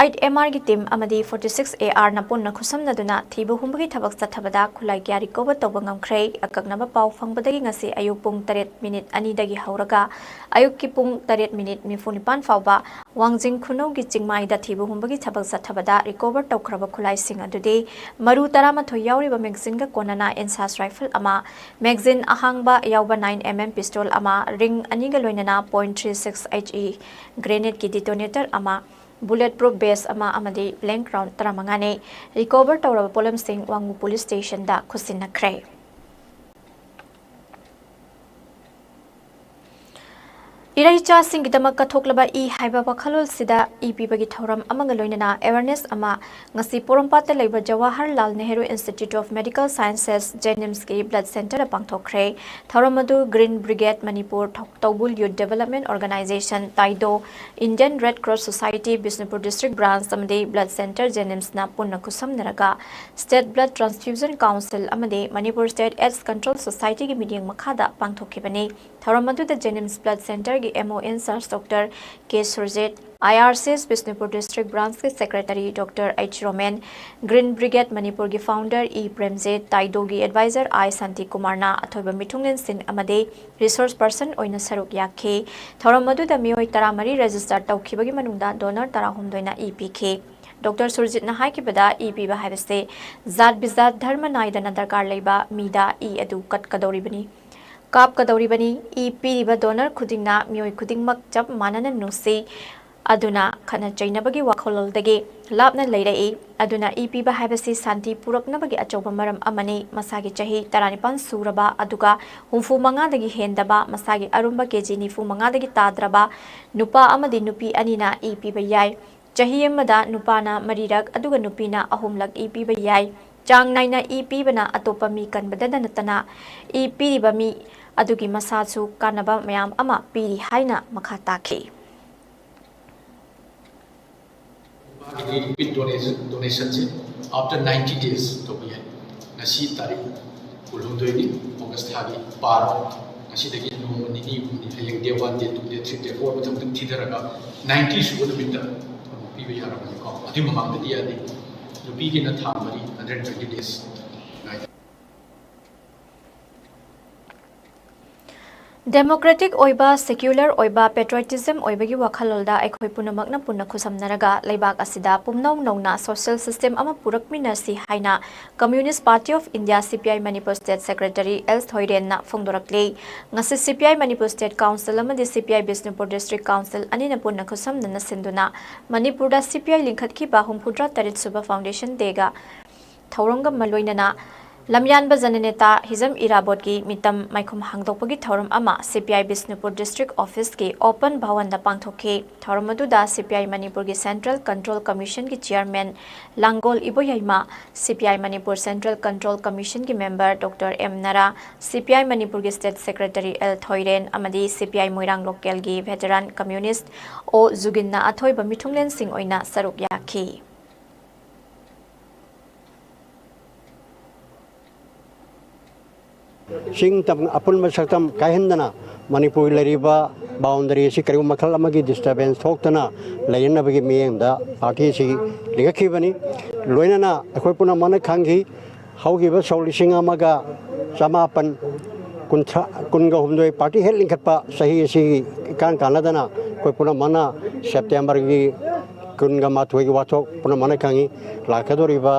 eight M R ꯒꯤ team ꯑꯃꯗꯤ forty six A R ꯅ ꯄꯨꯟꯅ ꯈꯨꯠꯁꯝꯅꯗꯨꯅ ꯊꯤꯕ ꯍꯨꯝꯕꯒꯤ ꯊꯕꯛ ꯆꯠꯊꯕꯗ ꯈꯨꯠꯂꯥꯏ ꯀꯌꯥ recover ꯇꯧꯕ ꯉꯝꯈ꯭ꯔꯦ꯫ ꯑꯀꯛꯅꯕ ꯄꯥꯎ ꯐꯪꯕꯗꯒꯤ ꯉꯁꯤ ꯑꯌꯨꯛ ꯄꯨꯡ ꯇꯔꯦꯠ minute ꯑꯅꯤꯗꯒꯤ ꯍꯧꯔꯒ ꯑꯌꯨꯛꯀꯤ ꯄꯨꯡ ꯇꯔꯦꯠ minute ꯅꯤꯐꯨ ꯅꯤꯄꯥꯟ ꯐꯥꯎꯕ ꯋꯥꯡꯖꯤꯡ ꯈꯨꯅꯧꯒꯤ ꯆꯤꯡꯃꯥꯏꯗ ꯊꯤꯕ ꯍꯨꯝꯕꯒꯤ ꯊꯕꯛ ꯆꯠꯊꯕꯗ recover ꯇꯧꯈ꯭ꯔꯕ ꯈꯨꯠꯂꯥꯏꯁꯤꯡ ꯑꯗꯨꯗꯤ ꯃꯔꯨ ꯇꯔꯥꯃꯥꯊꯣꯏ ꯌꯥꯎꯔꯤꯕ magazine ꯒ ꯀꯣꯟꯅꯅ incense rifle ꯑꯃ, magazine ꯑꯍꯥꯡꯕ ꯌꯥꯎꯕ nine M M pistol ꯑꯃ, ring ꯑꯅꯤꯒ ꯂꯣꯏꯅꯅ point three six H E grenade ꯀꯤ detonator ꯑꯃ, bullet proof vest ꯑꯃ ꯑꯃꯗꯤ blank round ꯇꯔꯥꯃꯉꯥꯅꯤ꯫ Recover ꯇꯧꯔꯕ ꯄꯣꯠꯂꯝꯁꯤꯡ ꯋꯥꯡꯉꯨ police station ꯗ ꯈꯨꯠꯁꯤꯟꯅꯈ꯭ꯔꯦ꯫ ꯏꯔꯩꯆꯥꯁꯤꯡꯒꯤꯗꯃꯛ ꯀꯠꯊꯣꯛꯂꯕ ꯏ ꯍꯥꯏꯕ ꯋꯥꯈꯜꯂꯣꯟꯁꯤꯗ ꯏ ꯄꯤꯕꯒꯤ ꯊꯧꯔꯝ ꯑꯃꯒ ꯂꯣꯏꯅꯅ awareness ꯑꯃ ꯉꯁꯤ ꯄꯣꯔꯣꯝꯄꯥꯠꯇ ꯂꯩꯕ Jawaharlal Nehru Institute of Medical Sciences, JNIMS ꯀꯤ blood center ꯗ ꯄꯥꯡꯊꯣꯛꯈ꯭ꯔꯦ꯫ ꯊꯧꯔꯝ ꯑꯗꯨ Green Brigade ꯃꯅꯤꯄꯨꯔ, ꯊꯧ-, ꯇꯧꯕꯨꯜ Youth Development Organization, ꯇꯥꯏꯗꯣ, Indian Red Cross Society, Bishnupur district branch ꯑꯃꯗꯤ blood center JNIMS ꯅ ꯄꯨꯟꯅ ꯈꯨꯠꯁꯝꯅꯔꯒ State Blood Transfusion Council ꯑꯃꯗꯤ Manipur State AIDS Control Society ꯒꯤ ꯃꯤꯠꯌꯦꯡ ꯃꯈꯥꯗ ꯄꯥꯡꯊꯣꯛꯈꯤꯕꯅꯤ꯫ ꯊꯧꯔꯝ ꯑꯗꯨꯗ JNIMS blood center ꯒꯤ M O in charge Doctor K Surjit, I R C S Bishnupur district branch ꯀꯤ secretary Doctor H Roman, Green Brigade ꯃꯅꯤꯄꯨꯔꯒꯤ founder E Premjit, ꯇꯥꯏꯗꯣꯒꯤ advisor I ꯁꯥꯟꯇꯤ ꯀꯨꯃꯥꯔꯅ ꯑꯊꯣꯏꯕ ꯃꯤꯊꯨꯡꯂꯦꯟꯁꯤꯡ ꯑꯃꯗꯤ resource person ꯑꯣꯏꯅ ꯁꯔꯨꯛ ꯌꯥꯈꯤ꯫ ꯊꯧꯔꯝ ꯑꯗꯨꯗ ꯃꯤꯑꯣꯏ ꯇꯔꯥꯃꯔꯤ register ꯇꯧꯈꯤꯕꯒꯤ ꯃꯅꯨꯡꯗ donor ꯇꯔꯥꯍꯨꯝꯗꯣꯏꯅ ꯏ ꯄꯤꯈꯤ꯫ Doctor ꯁꯨꯔꯖꯤꯠꯅ ꯍꯥꯏꯈꯤꯕꯗ, ꯏ ꯄꯤꯕ ꯍꯥꯏꯕꯁꯤ ꯖꯥꯠ ꯕꯤꯖꯥꯠ ꯙꯔꯃ ꯅꯥꯏꯗꯅ ꯗꯔꯀꯥꯔ ꯂꯩꯕ ꯃꯤꯗ ꯏ ꯑꯗꯨ ꯀꯠꯀꯗꯧꯔꯤꯕꯅꯤ, ꯀꯥꯞꯀꯗꯧꯔꯤꯕꯅꯤ꯫ ꯏ ꯄꯤꯔꯤꯕ donor ꯈꯨꯗꯤꯡꯅ ꯃꯤꯑꯣꯏ ꯈꯨꯗꯤꯡꯃꯛ ꯆꯞ ꯃꯥꯟꯅꯅ ꯅꯨꯡꯁꯤ꯫ ꯑꯗꯨꯅ ꯈꯠꯅ ꯆꯩꯅꯕꯒꯤ ꯋꯥꯈꯜꯂꯣꯟꯗꯒꯤ ꯂꯥꯞꯅ ꯂꯩꯔꯛꯏ꯫ ꯑꯗꯨꯅ ꯏ ꯄꯤꯕ ꯍꯥꯏꯕꯁꯤ ꯁꯥꯟꯇꯤ ꯄꯨꯔꯛꯅꯕꯒꯤ ꯑꯆꯧꯕ ꯃꯔꯝ ꯑꯃꯅꯤ꯫ ꯃꯁꯥꯒꯤ ꯆꯍꯤ ꯇꯔꯥꯅꯤꯄꯥꯟ ꯁꯨꯔꯕ ꯑꯗꯨꯒ ꯍꯨꯝꯐꯨ ꯃꯉꯥꯗꯒꯤ ꯍꯦꯟꯗꯕ, ꯃꯁꯥꯒꯤ ꯑꯔꯨꯝꯕ ꯀꯦ ꯖꯤ ꯅꯤꯐꯨ ꯃꯉꯥꯗꯒꯤ ꯇꯥꯗ꯭ꯔꯕ ꯅꯨꯄꯥ ꯑꯃꯗꯤ ꯅꯨꯄꯤ ꯑꯅꯤꯅ ꯏ ꯄꯤꯕ ꯌꯥꯏ꯫ ꯆꯍꯤ ꯑꯃꯗ ꯅꯨꯄꯥꯅ ꯃꯔꯤꯔꯛ ꯑꯗꯨꯒ ꯅꯨꯄꯤꯅ ꯑꯍꯨꯝꯂꯛ ꯏ ꯄꯤꯕ ꯌꯥꯏ꯫ ꯆꯥꯡ ꯅꯥꯏꯅ ꯏ ꯄꯤꯕꯅ ꯑꯇꯣꯞꯄ ꯃꯤ ꯀꯟꯕꯗꯇ ꯅꯠꯇꯅ ꯏ ꯄꯤꯔꯤꯕ ꯃꯤ ꯑꯗꯨꯒꯤ ꯃꯁꯥꯁꯨ ꯀꯥꯟꯅꯕ ꯃꯌꯥꯝ ꯑꯃ ꯄꯤꯔꯤ ꯍꯥꯏꯅ ꯃꯈꯥ ꯇꯥꯈꯤ꯫ ꯃꯥꯒꯤꯗꯤ ꯔꯤꯄꯤꯠ ꯗꯣꯅꯦꯁꯟꯁꯦ ꯑꯥꯐꯇꯔ ꯅꯥꯏꯟꯇꯤ ꯗꯦꯖ ꯇꯧꯕ ꯌꯥꯏ꯫ ꯉꯁꯤ ꯇꯥꯔꯤꯛ ꯀꯨꯟꯍꯨꯝꯗꯣꯏꯅꯤ, ꯑꯣꯒꯁ ꯊꯥꯒꯤ ꯄꯥꯔꯣ꯫ ꯉꯁꯤꯗꯒꯤ ꯅꯣꯡꯃ ꯅꯤꯅꯤ ꯍꯨꯝꯅꯤ, ꯍꯌꯦꯡ ꯗꯦ ꯋꯥꯟ, ꯗꯦ ꯇꯨ, ꯗꯦ ꯊ꯭ꯔꯤ, ꯗꯦ ꯐꯣꯔ, ꯃꯊꯪ ꯃꯊꯪ ꯊꯤꯊꯔꯒ ꯅꯥꯏꯟꯇꯤ ꯁꯨꯕ ꯅꯨꯃꯤꯠꯇ ꯑꯃꯨꯛ ꯄꯤꯕ ꯌꯥꯔꯕꯅꯤꯀꯣ꯫ ꯑꯗꯨꯏ ꯃꯃꯥꯡꯗꯗꯤ ꯌꯥꯗꯦ꯫ ꯅꯨꯄꯤꯒꯤꯅ ꯊꯥ ꯃꯔꯤ, ꯍꯟꯗ꯭ꯔꯦꯠ ꯇ꯭ꯋꯦꯟꯇꯤ ꯗꯦꯖ ꯉꯥꯏꯗ꯫ ꯗꯦꯃꯣꯀ꯭ꯔꯦꯇꯤꯛ ꯑꯣꯏꯕ, ꯁꯦꯀ꯭ꯌꯨꯂꯔ ꯑꯣꯏꯕ, ꯄꯦꯇ꯭ꯔꯣꯏꯇꯤꯖꯝ ꯑꯣꯏꯕꯒꯤ ꯋꯥꯈꯜꯂꯣꯟꯗ ꯑꯩꯈꯣꯏ ꯄꯨꯝꯅꯃꯛꯅ ꯄꯨꯟꯅ ꯈꯨꯠꯁꯝꯅꯔꯒ ꯂꯩꯕꯥꯛ ꯑꯁꯤꯗ ꯄꯨꯝꯅꯧ ꯅꯧꯅ ꯁꯣꯁꯤꯌꯦꯜ ꯁꯤꯁꯇꯦꯝ ꯑꯃ ꯄꯨꯔꯛꯃꯤꯟꯅꯁꯤ ꯍꯥꯏꯅ communist party of India, C P I, Manipur state secretary L ꯊꯣꯏꯔꯦꯟꯅ ꯐꯣꯡꯗꯣꯔꯛꯂꯤ꯫ ꯉꯁꯤ C P I Manipur state council ꯑꯃꯗꯤ C P I Bishnupur district council ꯑꯅꯤꯅ ꯄꯨꯟꯅ ꯈꯨꯠꯁꯝꯅꯅ ꯁꯤꯟꯗꯨꯅ ꯃꯅꯤꯄꯨꯔꯗ ꯁꯤ ꯄꯤ ꯑꯥꯏ ꯂꯤꯡꯈꯠꯈꯤꯕ ꯍꯨꯝꯐꯨꯇꯔꯥ ꯇꯔꯦꯠ ꯁꯨꯕ ꯐꯥꯎꯟꯗꯦꯁꯟ ꯗꯦꯒ ꯊꯧꯔꯝꯒ ꯃ-, ꯂꯣꯏꯅꯅ ꯂꯝꯌꯥꯟꯕ ꯖꯅꯅꯦꯇꯥ ꯍꯤꯖꯝ ꯏꯔꯥꯕꯣꯠꯀꯤ ꯃꯤꯇꯝ ꯃꯥꯏꯈꯨꯝ ꯍꯥꯡꯗꯣꯛꯄꯒꯤ ꯊꯧꯔꯝ ꯑꯃ C P I Bishnupur district ꯑꯣꯐꯤꯁꯀꯤ ꯑꯣꯄꯟ ꯚꯋꯟꯗ ꯄꯥꯡꯊꯣꯛꯈꯤ꯫ ꯊꯧꯔꯝ ꯑꯗꯨꯗ ꯁꯤ ꯄꯤ ꯑꯥꯏ ꯃꯅꯤꯄꯨꯔꯒꯤ ꯁꯦꯟꯇ꯭ꯔꯦꯜ ꯀꯟꯇ꯭ꯔꯣꯜ ꯀꯃꯤꯁꯟꯒꯤ ꯆꯤꯌꯔꯃꯦꯟ ꯂꯥꯡꯒꯣꯜ ꯏꯕꯣꯌꯥꯏꯃ, C P I Manipur central control ꯀꯃꯤꯁꯟꯒꯤ ꯃꯦꯝꯕꯔ ꯗꯣꯛꯇꯔ ꯑꯦꯝ ꯅꯔꯥ, ꯁꯤ ꯄꯤ ꯑꯥꯏ ꯃꯅꯤꯄꯨꯔꯒꯤ ꯁ꯭ꯇꯦꯠ ꯁꯦꯀ꯭ꯔꯦꯇꯔꯤ ꯑꯦꯜ ꯊꯣꯏꯔꯦꯟ ꯑꯃꯗꯤ ꯁꯤ ꯄꯤ ꯑꯥꯏ ꯃꯣꯏꯔꯥꯡ ꯂꯣꯀꯦꯜꯒꯤ ꯚꯦꯇꯔꯥꯟ ꯀꯝꯃ꯭ꯌꯨꯅꯤꯁ ꯑꯣ ꯖꯨꯒꯤꯟꯅ ꯑꯊꯣꯏꯕ ꯃꯤꯊꯨꯡꯂꯦꯟꯁꯤꯡ ꯑꯣꯏꯅ ꯁꯔꯨꯛ ꯌꯥꯈꯤ꯫ ꯆꯤꯡ ꯇꯝ ꯑꯄꯨꯟꯕ ꯁꯛꯇꯝ ꯀꯥꯏꯍꯟꯗꯅ ꯃꯅꯤꯄꯨꯔꯒꯤ ꯂꯩꯔꯤꯕ ꯕꯥꯎꯟꯗꯔꯤ ꯑꯁꯤ ꯀꯔꯤꯒꯨꯝꯕ ꯃꯈꯜ ꯑꯃꯒꯤ ꯗꯤꯁꯇꯔꯕꯦꯟꯁ ꯊꯣꯛꯇꯅ ꯂꯩꯅꯅꯕꯒꯤ ꯃꯤꯠꯌꯦꯡꯗ ꯄꯥꯔꯇꯤ ꯑꯁꯤ ꯂꯤꯡꯈꯠꯈꯤꯕꯅꯤ꯫ ꯂꯣꯏꯅꯅ ꯑꯩꯈꯣꯏ ꯄꯨꯝꯅꯃꯛꯅ ꯈꯪꯈꯤ, ꯍꯧꯈꯤꯕ ꯁꯣꯛ ꯂꯤꯁꯤꯡ ꯑꯃꯒ ꯆꯃꯥꯄꯟ ꯀꯨꯟꯊ꯭ꯔꯥ, ꯀꯨꯟꯒ ꯍꯨꯝꯗꯣꯏ ꯄꯥꯔꯇꯤ ꯍꯦꯛ ꯂꯤꯡꯈꯠꯄ ꯆꯍꯤ ꯑꯁꯤꯒꯤ ꯏꯀꯥꯟ ꯀꯥꯟꯅꯗꯅ ꯑꯩꯈꯣꯏ ꯄꯨꯝꯅꯃꯛꯅ ꯁꯦꯞꯇꯦꯝꯕꯔꯒꯤ ꯀꯨꯟꯒ ꯃꯥꯊꯣꯏꯒꯤ ꯋꯥꯊꯣꯛ ꯄꯨꯝꯅꯃꯛꯅ ꯈꯪꯉꯤ꯫ ꯂꯥꯛꯀꯗꯧꯔꯤꯕ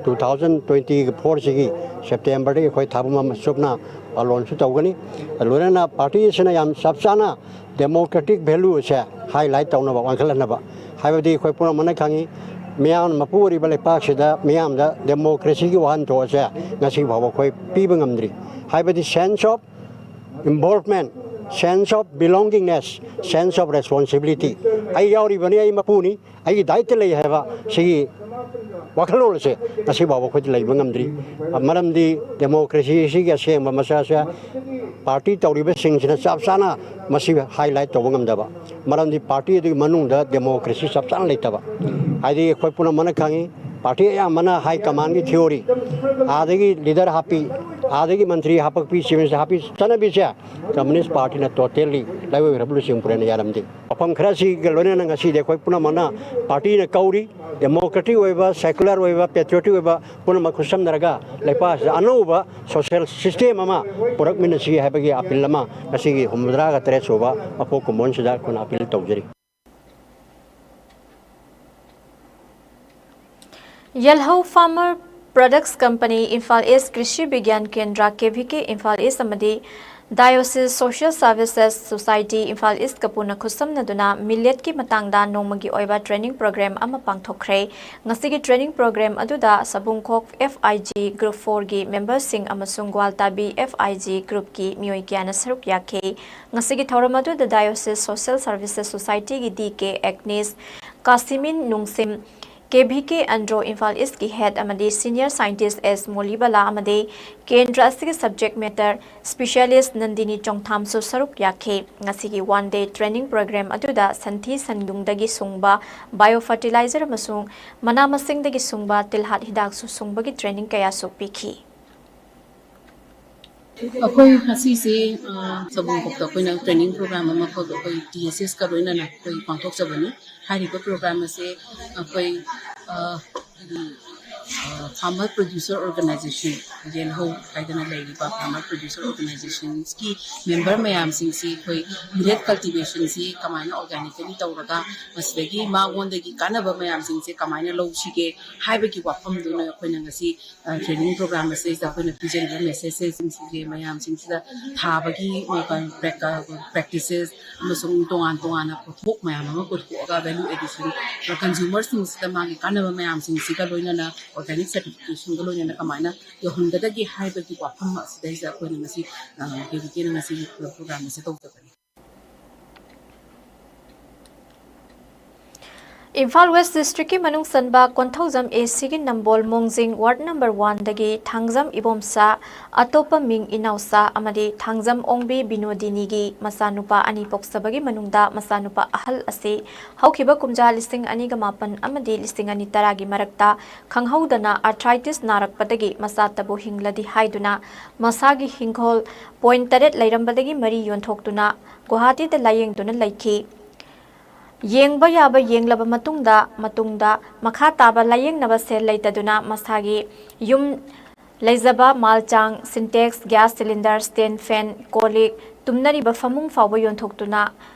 ꯇꯨ ꯊꯥꯎꯖꯟ ꯇ꯭ꯋꯦꯟꯇꯤ ꯐꯣꯔꯁꯤꯒꯤ ꯁꯦꯞꯇꯦꯝꯕꯔꯗꯒꯤ ꯑꯩꯈꯣꯏ ꯊꯥꯕꯝ ꯑꯃ ꯆꯨꯞꯅ ꯄꯥꯂꯣꯟꯁꯨ ꯇꯧꯒꯅꯤ꯫ ꯂꯣꯏꯅꯅ ꯄꯥꯔꯇꯤ ꯑꯁꯤꯅ ꯌꯥꯝ ꯆꯞ ꯆꯥꯅ ꯗꯦꯃꯣꯀ꯭ꯔꯦꯇꯤꯛ ꯚꯦꯂꯨ ꯑꯁꯦ ꯍꯥꯏꯂꯥꯏꯠ ꯇꯧꯅꯕ, ꯋꯥꯡꯈꯠꯍꯟꯅꯕ, ꯍꯥꯏꯕꯗꯤ ꯑꯩꯈꯣꯏ ꯄꯨꯝꯅꯃꯛꯅ ꯈꯪꯉꯤ, ꯃꯤꯌꯥꯝꯅ ꯃꯄꯨ ꯑꯣꯏꯔꯤꯕ ꯂꯩꯄꯥꯛꯁꯤꯗ ꯃꯤꯌꯥꯝꯗ ꯗꯦꯃꯣꯀ꯭ꯔꯦꯁꯤꯒꯤ ꯋꯥꯍꯟꯊꯣꯛ ꯑꯁꯦ ꯉꯁꯤ ꯐꯥꯎꯕ ꯑꯩꯈꯣꯏ ꯄꯤꯕ ꯉꯝꯗ꯭ꯔꯤ꯫ ꯍꯥꯏꯕꯗꯤ sense of involvement, sense of belongingness, sense of responsibility, ꯑꯩ ꯌꯥꯎꯔꯤꯕꯅꯤ, ꯑꯩ ꯃꯄꯨꯅꯤ, ꯑꯩꯒꯤ ꯗꯥꯏꯇ ꯂꯩ ꯍꯥꯏꯕ ꯁꯤꯒꯤ ꯋꯥꯈꯜꯂꯣꯟ ꯑꯁꯦ ꯉꯁꯤ ꯐꯥꯎꯕ ꯑꯩꯈꯣꯏꯗ ꯂꯩꯕ ꯉꯝꯗ꯭ꯔꯤ꯫ ꯃꯔꯝꯗꯤ ꯗꯦꯃꯣꯀ꯭ꯔꯦꯁꯤ ꯑꯁꯤꯒꯤ ꯑꯁꯦꯡꯕ ꯃꯁꯛ ꯑꯁꯦ ꯄꯥꯔꯇꯤ ꯇꯧꯔꯤꯕꯁꯤꯡꯁꯤꯅ ꯆꯞ ꯆꯥꯅ ꯃꯁꯤ ꯍꯥꯏꯂꯥꯏꯠ ꯇꯧꯕ ꯉꯝꯗꯕ, ꯃꯔꯝꯗꯤ ꯄꯥꯔꯇꯤ ꯑꯗꯨꯒꯤ ꯃꯅꯨꯡꯗ ꯗꯦꯃꯣꯀ꯭ꯔꯦꯁꯤ ꯆꯞ ꯆꯥꯅ ꯂꯩꯇꯕ꯫ ꯍꯥꯏꯗꯤ ꯑꯩꯈꯣꯏ ꯄꯨꯝꯅꯃꯛꯅ ꯈꯪꯉꯤ, ꯄꯥꯔꯇꯤ ꯑꯌꯥꯝꯕꯅ ꯍꯥꯏ ꯀꯃꯥꯟꯒꯤ ꯊꯤꯑꯣꯔꯤ, ꯑꯥꯗꯒꯤ ꯂꯤꯗꯔ ꯍꯥꯞꯄꯤ, ꯑꯥꯗꯒꯤ ꯃꯟꯇ꯭ꯔꯤ ꯍꯥꯄꯛꯄꯤ, ꯆꯤꯐ ꯃꯤꯅꯤꯁꯇꯔ ꯍꯥꯄꯤ, ꯆꯠꯅꯕꯤꯁꯦ ꯀꯝꯃꯨꯅꯤꯁ ꯄꯥꯔꯇꯤꯅ ꯇꯣꯇꯦꯜꯂꯤ ꯂꯥꯏꯑꯣꯏꯈ꯭ꯔꯕ ꯂꯨꯆꯤꯡꯄꯨꯔꯦꯟꯅ ꯌꯥꯔꯝꯗꯦ꯫ ꯃꯐꯝ ꯈꯔꯁꯤꯒ ꯂꯣꯏꯅꯅ ꯉꯁꯤꯗꯤ ꯑꯩꯈꯣꯏ ꯄꯨꯝꯅꯃꯛꯅ ꯄꯥꯔꯇꯤꯅ ꯀꯧꯔꯤ, ꯗꯦꯃꯣꯀ꯭ꯔꯦꯇꯤꯛ ꯑꯣꯏꯕ, ꯁꯦꯀꯨꯂꯔ ꯑꯣꯏꯕ, ꯄꯦꯇ꯭ꯔꯤꯌꯣꯇꯤꯛ ꯑꯣꯏꯕ ꯄꯨꯝꯅꯃꯛ ꯈꯨꯠꯁꯝꯅꯔꯒ ꯂꯩꯄꯥꯛ ꯑꯁꯤꯗ ꯑꯅꯧꯕ ꯁꯣꯁꯤꯌꯦꯜ ꯁꯤꯁꯇꯦꯝ ꯑꯃ ꯄꯨꯔꯛꯃꯤꯟꯅꯁꯤ ꯍꯥꯏꯕꯒꯤ ꯑꯄꯤꯜ ꯑꯃ ꯉꯁꯤꯒꯤ ꯍꯨꯝꯐꯨꯇꯔꯥꯒ ꯇꯔꯦꯠ ꯁꯨꯕ ꯃꯄꯣꯛ ꯀꯨꯝꯑꯣꯟꯁꯤꯗ ꯑꯩꯈꯣꯏꯅ ꯑꯄꯤꯜ ꯇꯧꯖꯔꯤ꯫ ꯌꯦꯜꯍꯧ ꯐꯥꯔꯃꯔ ꯄ꯭ꯔꯗꯛꯁ ꯀꯝꯄꯅꯤ, ꯏꯝꯐꯥꯜ ꯏꯁ ꯀ꯭ꯔꯤꯁꯤ ꯕꯤꯒ꯭ꯌꯥꯟ ꯀꯦꯟꯗ꯭ꯔ, ꯀꯦ ꯚꯤ ꯀꯦ ꯏꯝꯐꯥꯜ ꯏꯁ ꯑꯃꯗꯤ ꯗꯥꯏꯑꯣꯁꯤꯁ ꯁꯣꯁꯤꯌꯦꯜ ꯁꯔꯚꯤꯁꯦꯁ ꯁꯣꯁꯥꯏꯇꯤ ꯏꯝꯐꯥꯜ ꯏꯁꯀ ꯄꯨꯟꯅ ꯈꯨꯠꯁꯝꯅꯗꯨꯅ ꯃꯤꯂꯦꯠꯀꯤ ꯃꯇꯥꯡꯗ ꯅꯣꯡꯃꯒꯤ ꯑꯣꯏꯕ ꯇ꯭ꯔꯦꯅꯤꯡ ꯄ꯭ꯔꯣꯒ꯭ꯔꯥꯝ ꯑꯃ ꯄꯥꯡꯊꯣꯛꯈ꯭ꯔꯦ꯫ ꯉꯁꯤꯒꯤ ꯇ꯭ꯔꯦꯅꯤꯡ ꯄ꯭ꯔꯣꯒ꯭ꯔꯥꯝ ꯑꯗꯨꯗ ꯁꯕꯨꯡꯈꯣꯛ ꯑꯦꯐ ꯑꯥꯏ ꯖꯤ ꯒ꯭ꯔꯨꯞ ꯐꯣꯔꯒꯤ ꯃꯦꯝꯕꯔꯁꯤꯡ ꯑꯃꯁꯨꯡ ꯒ꯭ꯋꯥꯜꯇꯥꯕꯤ ꯑꯦꯐ ꯑꯥꯏ ꯖꯤ ꯒ꯭ꯔꯨꯞꯀꯤ ꯃꯤꯑꯣꯏ ꯀꯌꯥꯅ ꯁꯔꯨꯛ ꯌꯥꯈꯤ꯫ ꯉꯁꯤꯒꯤ ꯊꯧꯔꯝ ꯑꯗꯨꯗ ꯗꯥꯏꯑꯣꯁꯤꯁ ꯁꯣꯁꯤꯌꯦꯜ ꯁꯔꯚꯤꯁꯦꯁ ꯁꯣꯁꯥꯏꯇꯤꯒꯤ ꯗꯤ ꯀꯦ ꯑꯦꯒꯅꯦꯁ, ꯀꯥꯁꯤꯃꯤꯟ ꯅꯨꯡꯁꯤꯝ, ꯀꯦ ꯚꯤ ꯀꯦ ꯑꯟꯗ꯭ꯔꯣ ꯏꯝꯐꯥꯜ ꯏꯁꯀꯤ ꯍꯦꯗ ꯑꯃꯗꯤ ꯁꯤꯅꯤꯌꯔ ꯁꯥꯏꯟꯇꯤꯁ ꯑꯦꯁ ꯃꯣꯂꯤꯕꯂꯥ ꯑꯃꯗꯤ ꯀꯦꯟꯗ꯭ꯔ ꯑꯁꯤꯒꯤ ꯁꯕꯖꯦꯛ ꯃꯦꯇꯔ ꯁ꯭ꯄꯦꯁꯤꯌꯦꯂꯤꯁ ꯅꯟꯗꯤꯅꯤ ꯆꯣꯡꯊꯥꯝꯁꯨ ꯁꯔꯨꯛ ꯌꯥꯈꯤ꯫ ꯉꯁꯤꯒꯤ ꯋꯥꯟ ꯗꯦ ꯇ꯭ꯔꯦꯅꯤꯡ ꯄ꯭ꯔꯣꯒ꯭ꯔꯥꯝ ꯑꯗꯨꯗ ꯁꯟꯊꯤ ꯁꯟꯌꯨꯡꯗꯒꯤ ꯁꯨꯡꯕ ꯕꯥꯏꯑꯣ ꯐꯔꯇꯤꯂꯥꯏꯖꯔ ꯑꯃꯁꯨꯡ ꯃꯅꯥ ꯃꯁꯤꯡꯗꯒꯤ ꯁꯨꯡꯕ ꯇꯤꯜꯍꯥꯠ ꯍꯤꯗꯥꯛꯁꯨ ꯁꯨꯡꯕꯒꯤ ꯇ꯭ꯔꯦꯅꯤꯡ ꯀꯌꯥꯁꯨ ꯄꯤꯈꯤ꯫ ꯑꯩꯈꯣꯏ ꯉꯁꯤꯁꯦ, ꯑ, ꯁꯒꯣꯜꯕꯟꯗ ꯑꯩꯈꯣꯏꯅ ꯇ꯭ꯔꯦꯅꯤꯡ ꯄ꯭ꯔꯣꯒ꯭ꯔꯥꯝ ꯑꯃꯈꯛ ꯑꯩꯈꯣꯏ ꯇꯤ ꯑꯦꯁ ꯑꯦꯁꯀ ꯂꯣꯏꯅꯅ ꯑꯩꯈꯣꯏ ꯄꯥꯡꯊꯣꯛꯆꯕꯅꯤ꯫ ꯍꯥꯏꯔꯤꯕ ꯄ꯭ꯔꯣꯒ꯭ꯔꯥꯝ ꯑꯁꯦ ꯑꯩꯈꯣꯏ, ꯑ, ꯐꯥꯔꯃꯔ ꯄ꯭ꯔꯣꯗ꯭ꯌꯨꯁꯔ ꯑꯣꯔꯒꯅꯥꯏꯖꯦꯁꯟ, ꯌꯦꯜꯍꯧ ꯍꯥꯏꯗꯅ ꯂꯩꯔꯤꯕ ꯐꯥꯔꯃꯔ ꯄ꯭ꯔꯣꯗ꯭ꯌꯨꯁꯔ ꯑꯣꯔꯒꯅꯥꯏꯖꯦꯁꯟꯁꯀꯤ ꯃꯦꯝꯕꯔ ꯃꯌꯥꯝꯁꯤꯡꯁꯤ ꯑꯩꯈꯣꯏ ꯃꯤꯂꯦꯠ ꯀꯜꯇꯤꯚꯦꯁꯟꯁꯤ ꯀꯃꯥꯏꯅ ꯑꯣꯔꯒꯥꯅꯤꯀꯦꯜꯂꯤ ꯇꯧꯔꯒ ꯃꯁꯤꯗꯒꯤ ꯃꯉꯣꯟꯗꯒꯤ ꯀꯥꯟꯅꯕ ꯃꯌꯥꯝꯁꯤꯡꯁꯦ ꯀꯃꯥꯏꯅ ꯂꯧꯁꯤꯒꯦ ꯍꯥꯏꯕꯒꯤ ꯋꯥꯐꯝꯗꯨꯅ ꯑꯩꯈꯣꯏꯅ ꯉꯁꯤ ꯇ꯭ꯔꯦꯅꯤꯡ ꯄ꯭ꯔꯣꯒ꯭ꯔꯥꯝ ꯑꯁꯤꯗ ꯑꯩꯈꯣꯏꯅ ꯄꯤꯖꯔꯤꯕ ꯃꯦꯁꯦꯖꯁꯤꯡꯁꯦ ꯃꯌꯥꯝꯁꯤꯡꯁꯤꯗ ꯊꯥꯕꯒꯤ ꯄ꯭ꯔꯦꯛꯇꯤꯁꯦꯁ ꯑꯃꯁꯨꯡ ꯇꯣꯉꯥꯟ ꯇꯣꯉꯥꯟꯅ ꯄꯣꯠꯊꯣꯛ ꯃꯌꯥꯝ ꯑꯃ ꯄꯨꯊꯣꯛꯑꯒ ꯚꯦꯂꯨ ꯑꯦꯗꯤꯁꯟ ꯀꯟꯖꯨꯃꯔꯁꯤꯡꯁꯤꯗ ꯃꯥꯒꯤ ꯀꯥꯟꯅꯕ ꯃꯌꯥꯝꯁꯤꯡꯁꯤꯒ ꯂꯣꯏꯅꯅ ꯑꯣꯔꯒꯥꯅꯤꯛ ꯁꯔꯇꯤꯐꯤꯀꯦꯁꯟꯒ ꯂꯣꯏꯅꯅ ꯀꯃꯥꯏꯅ ꯌꯧꯍꯟꯒꯗꯒꯦ ꯍꯥꯏꯕꯒꯤ ꯋꯥꯐꯝ ꯑꯁꯤꯗꯩꯁꯤꯗ ꯑꯩꯈꯣꯏꯅ ꯉꯁꯤ ꯗꯦꯗꯤꯀꯦꯠꯅ ꯉꯁꯤꯒꯤ ꯄ꯭ꯔꯣꯒ꯭ꯔꯥꯝ ꯑꯁꯤ ꯇꯧꯖꯕꯅꯤ꯫ ꯏꯝꯐꯥꯜ ꯋꯦꯁ ꯗꯤꯁꯇ꯭ꯔꯤꯛꯀꯤ ꯃꯅꯨꯡ ꯆꯟꯕ ꯀꯣꯟꯊꯧꯖꯝ ꯑꯦ ꯁꯤꯒꯤ ꯅꯝꯕꯣꯜ ꯃꯣꯡꯖꯤꯡ ꯋꯥꯔꯗ ꯅꯝꯕꯔ ꯋꯥꯟꯗꯒꯤ ꯊꯥꯡꯖꯝ ꯏꯕꯣꯝꯆꯥ, ꯑꯇꯣꯞꯄ ꯃꯤꯡ ꯏꯅꯥꯎꯆꯥ ꯑꯃꯗꯤ ꯊꯥꯡꯖꯝ ꯑꯣꯡꯕꯤ ꯕꯤꯅꯣꯗꯤꯅꯤꯒꯤ ꯃꯆꯥꯅꯨꯄꯥ ꯑꯅꯤ ꯄꯣꯛꯆꯕꯒꯤ ꯃꯅꯨꯡꯗ ꯃꯆꯥꯅꯨꯄꯥ ꯑꯍꯜ ꯑꯁꯤ ꯍꯧꯈꯤꯕ ꯀꯨꯝꯖꯥ ꯂꯤꯁꯤꯡ ꯑꯅꯤꯒ ꯃꯥꯄꯟ ꯑꯃꯗꯤ ꯂꯤꯁꯤꯡ ꯑꯅꯤ ꯇꯔꯥꯒꯤ ꯃꯔꯛꯇ ꯈꯪꯍꯧꯗꯅ ꯑꯥꯔꯊ꯭ꯔꯥꯏꯇꯤꯁ ꯅꯥꯔꯛꯄꯗꯒꯤ ꯃꯆꯥꯇꯕꯨ ꯍꯤꯡꯂꯗꯤ ꯍꯥꯏꯗꯨꯅ ꯃꯁꯥꯒꯤ ꯍꯤꯡꯈꯣꯜ ꯄꯣꯏꯟꯠ ꯇꯔꯦꯠ ꯂꯩꯔꯝꯕꯗꯒꯤ ꯃꯔꯤ ꯌꯣꯟꯊꯣꯛꯇꯨꯅ ꯒꯨꯋꯥꯍꯥꯇꯤꯗ ꯂꯥꯌꯦꯡꯗꯨꯅ ꯂꯩꯈꯤ꯫ ꯌꯦꯡꯕ ꯌꯥꯕ ꯌꯦꯡꯂꯕ ꯃꯇꯨꯡꯗ, ꯃꯇꯨꯡꯗ ꯃꯈꯥ ꯇꯥꯕ ꯂꯥꯌꯦꯡꯅꯕ ꯁꯦꯜ ꯂꯩꯇꯗꯨꯅ ꯃꯁꯥꯒꯤ ꯌꯨꯝ ꯂꯩꯖꯕ ꯃꯥꯜꯆꯥꯡ, ꯁꯤꯟꯇꯦꯛꯁ, ꯒ꯭ꯌꯥꯁ ꯁꯤꯂꯤꯟꯗꯔ, ꯁ꯭ꯇꯦꯟ ꯐꯦꯟ, ꯀꯣꯜ ꯂꯤꯛ, ꯇꯨꯝꯅꯔꯤꯕ ꯐꯃꯨꯡ ꯐꯥꯎꯕ ꯌꯣꯟꯊꯣꯛꯇꯨꯅ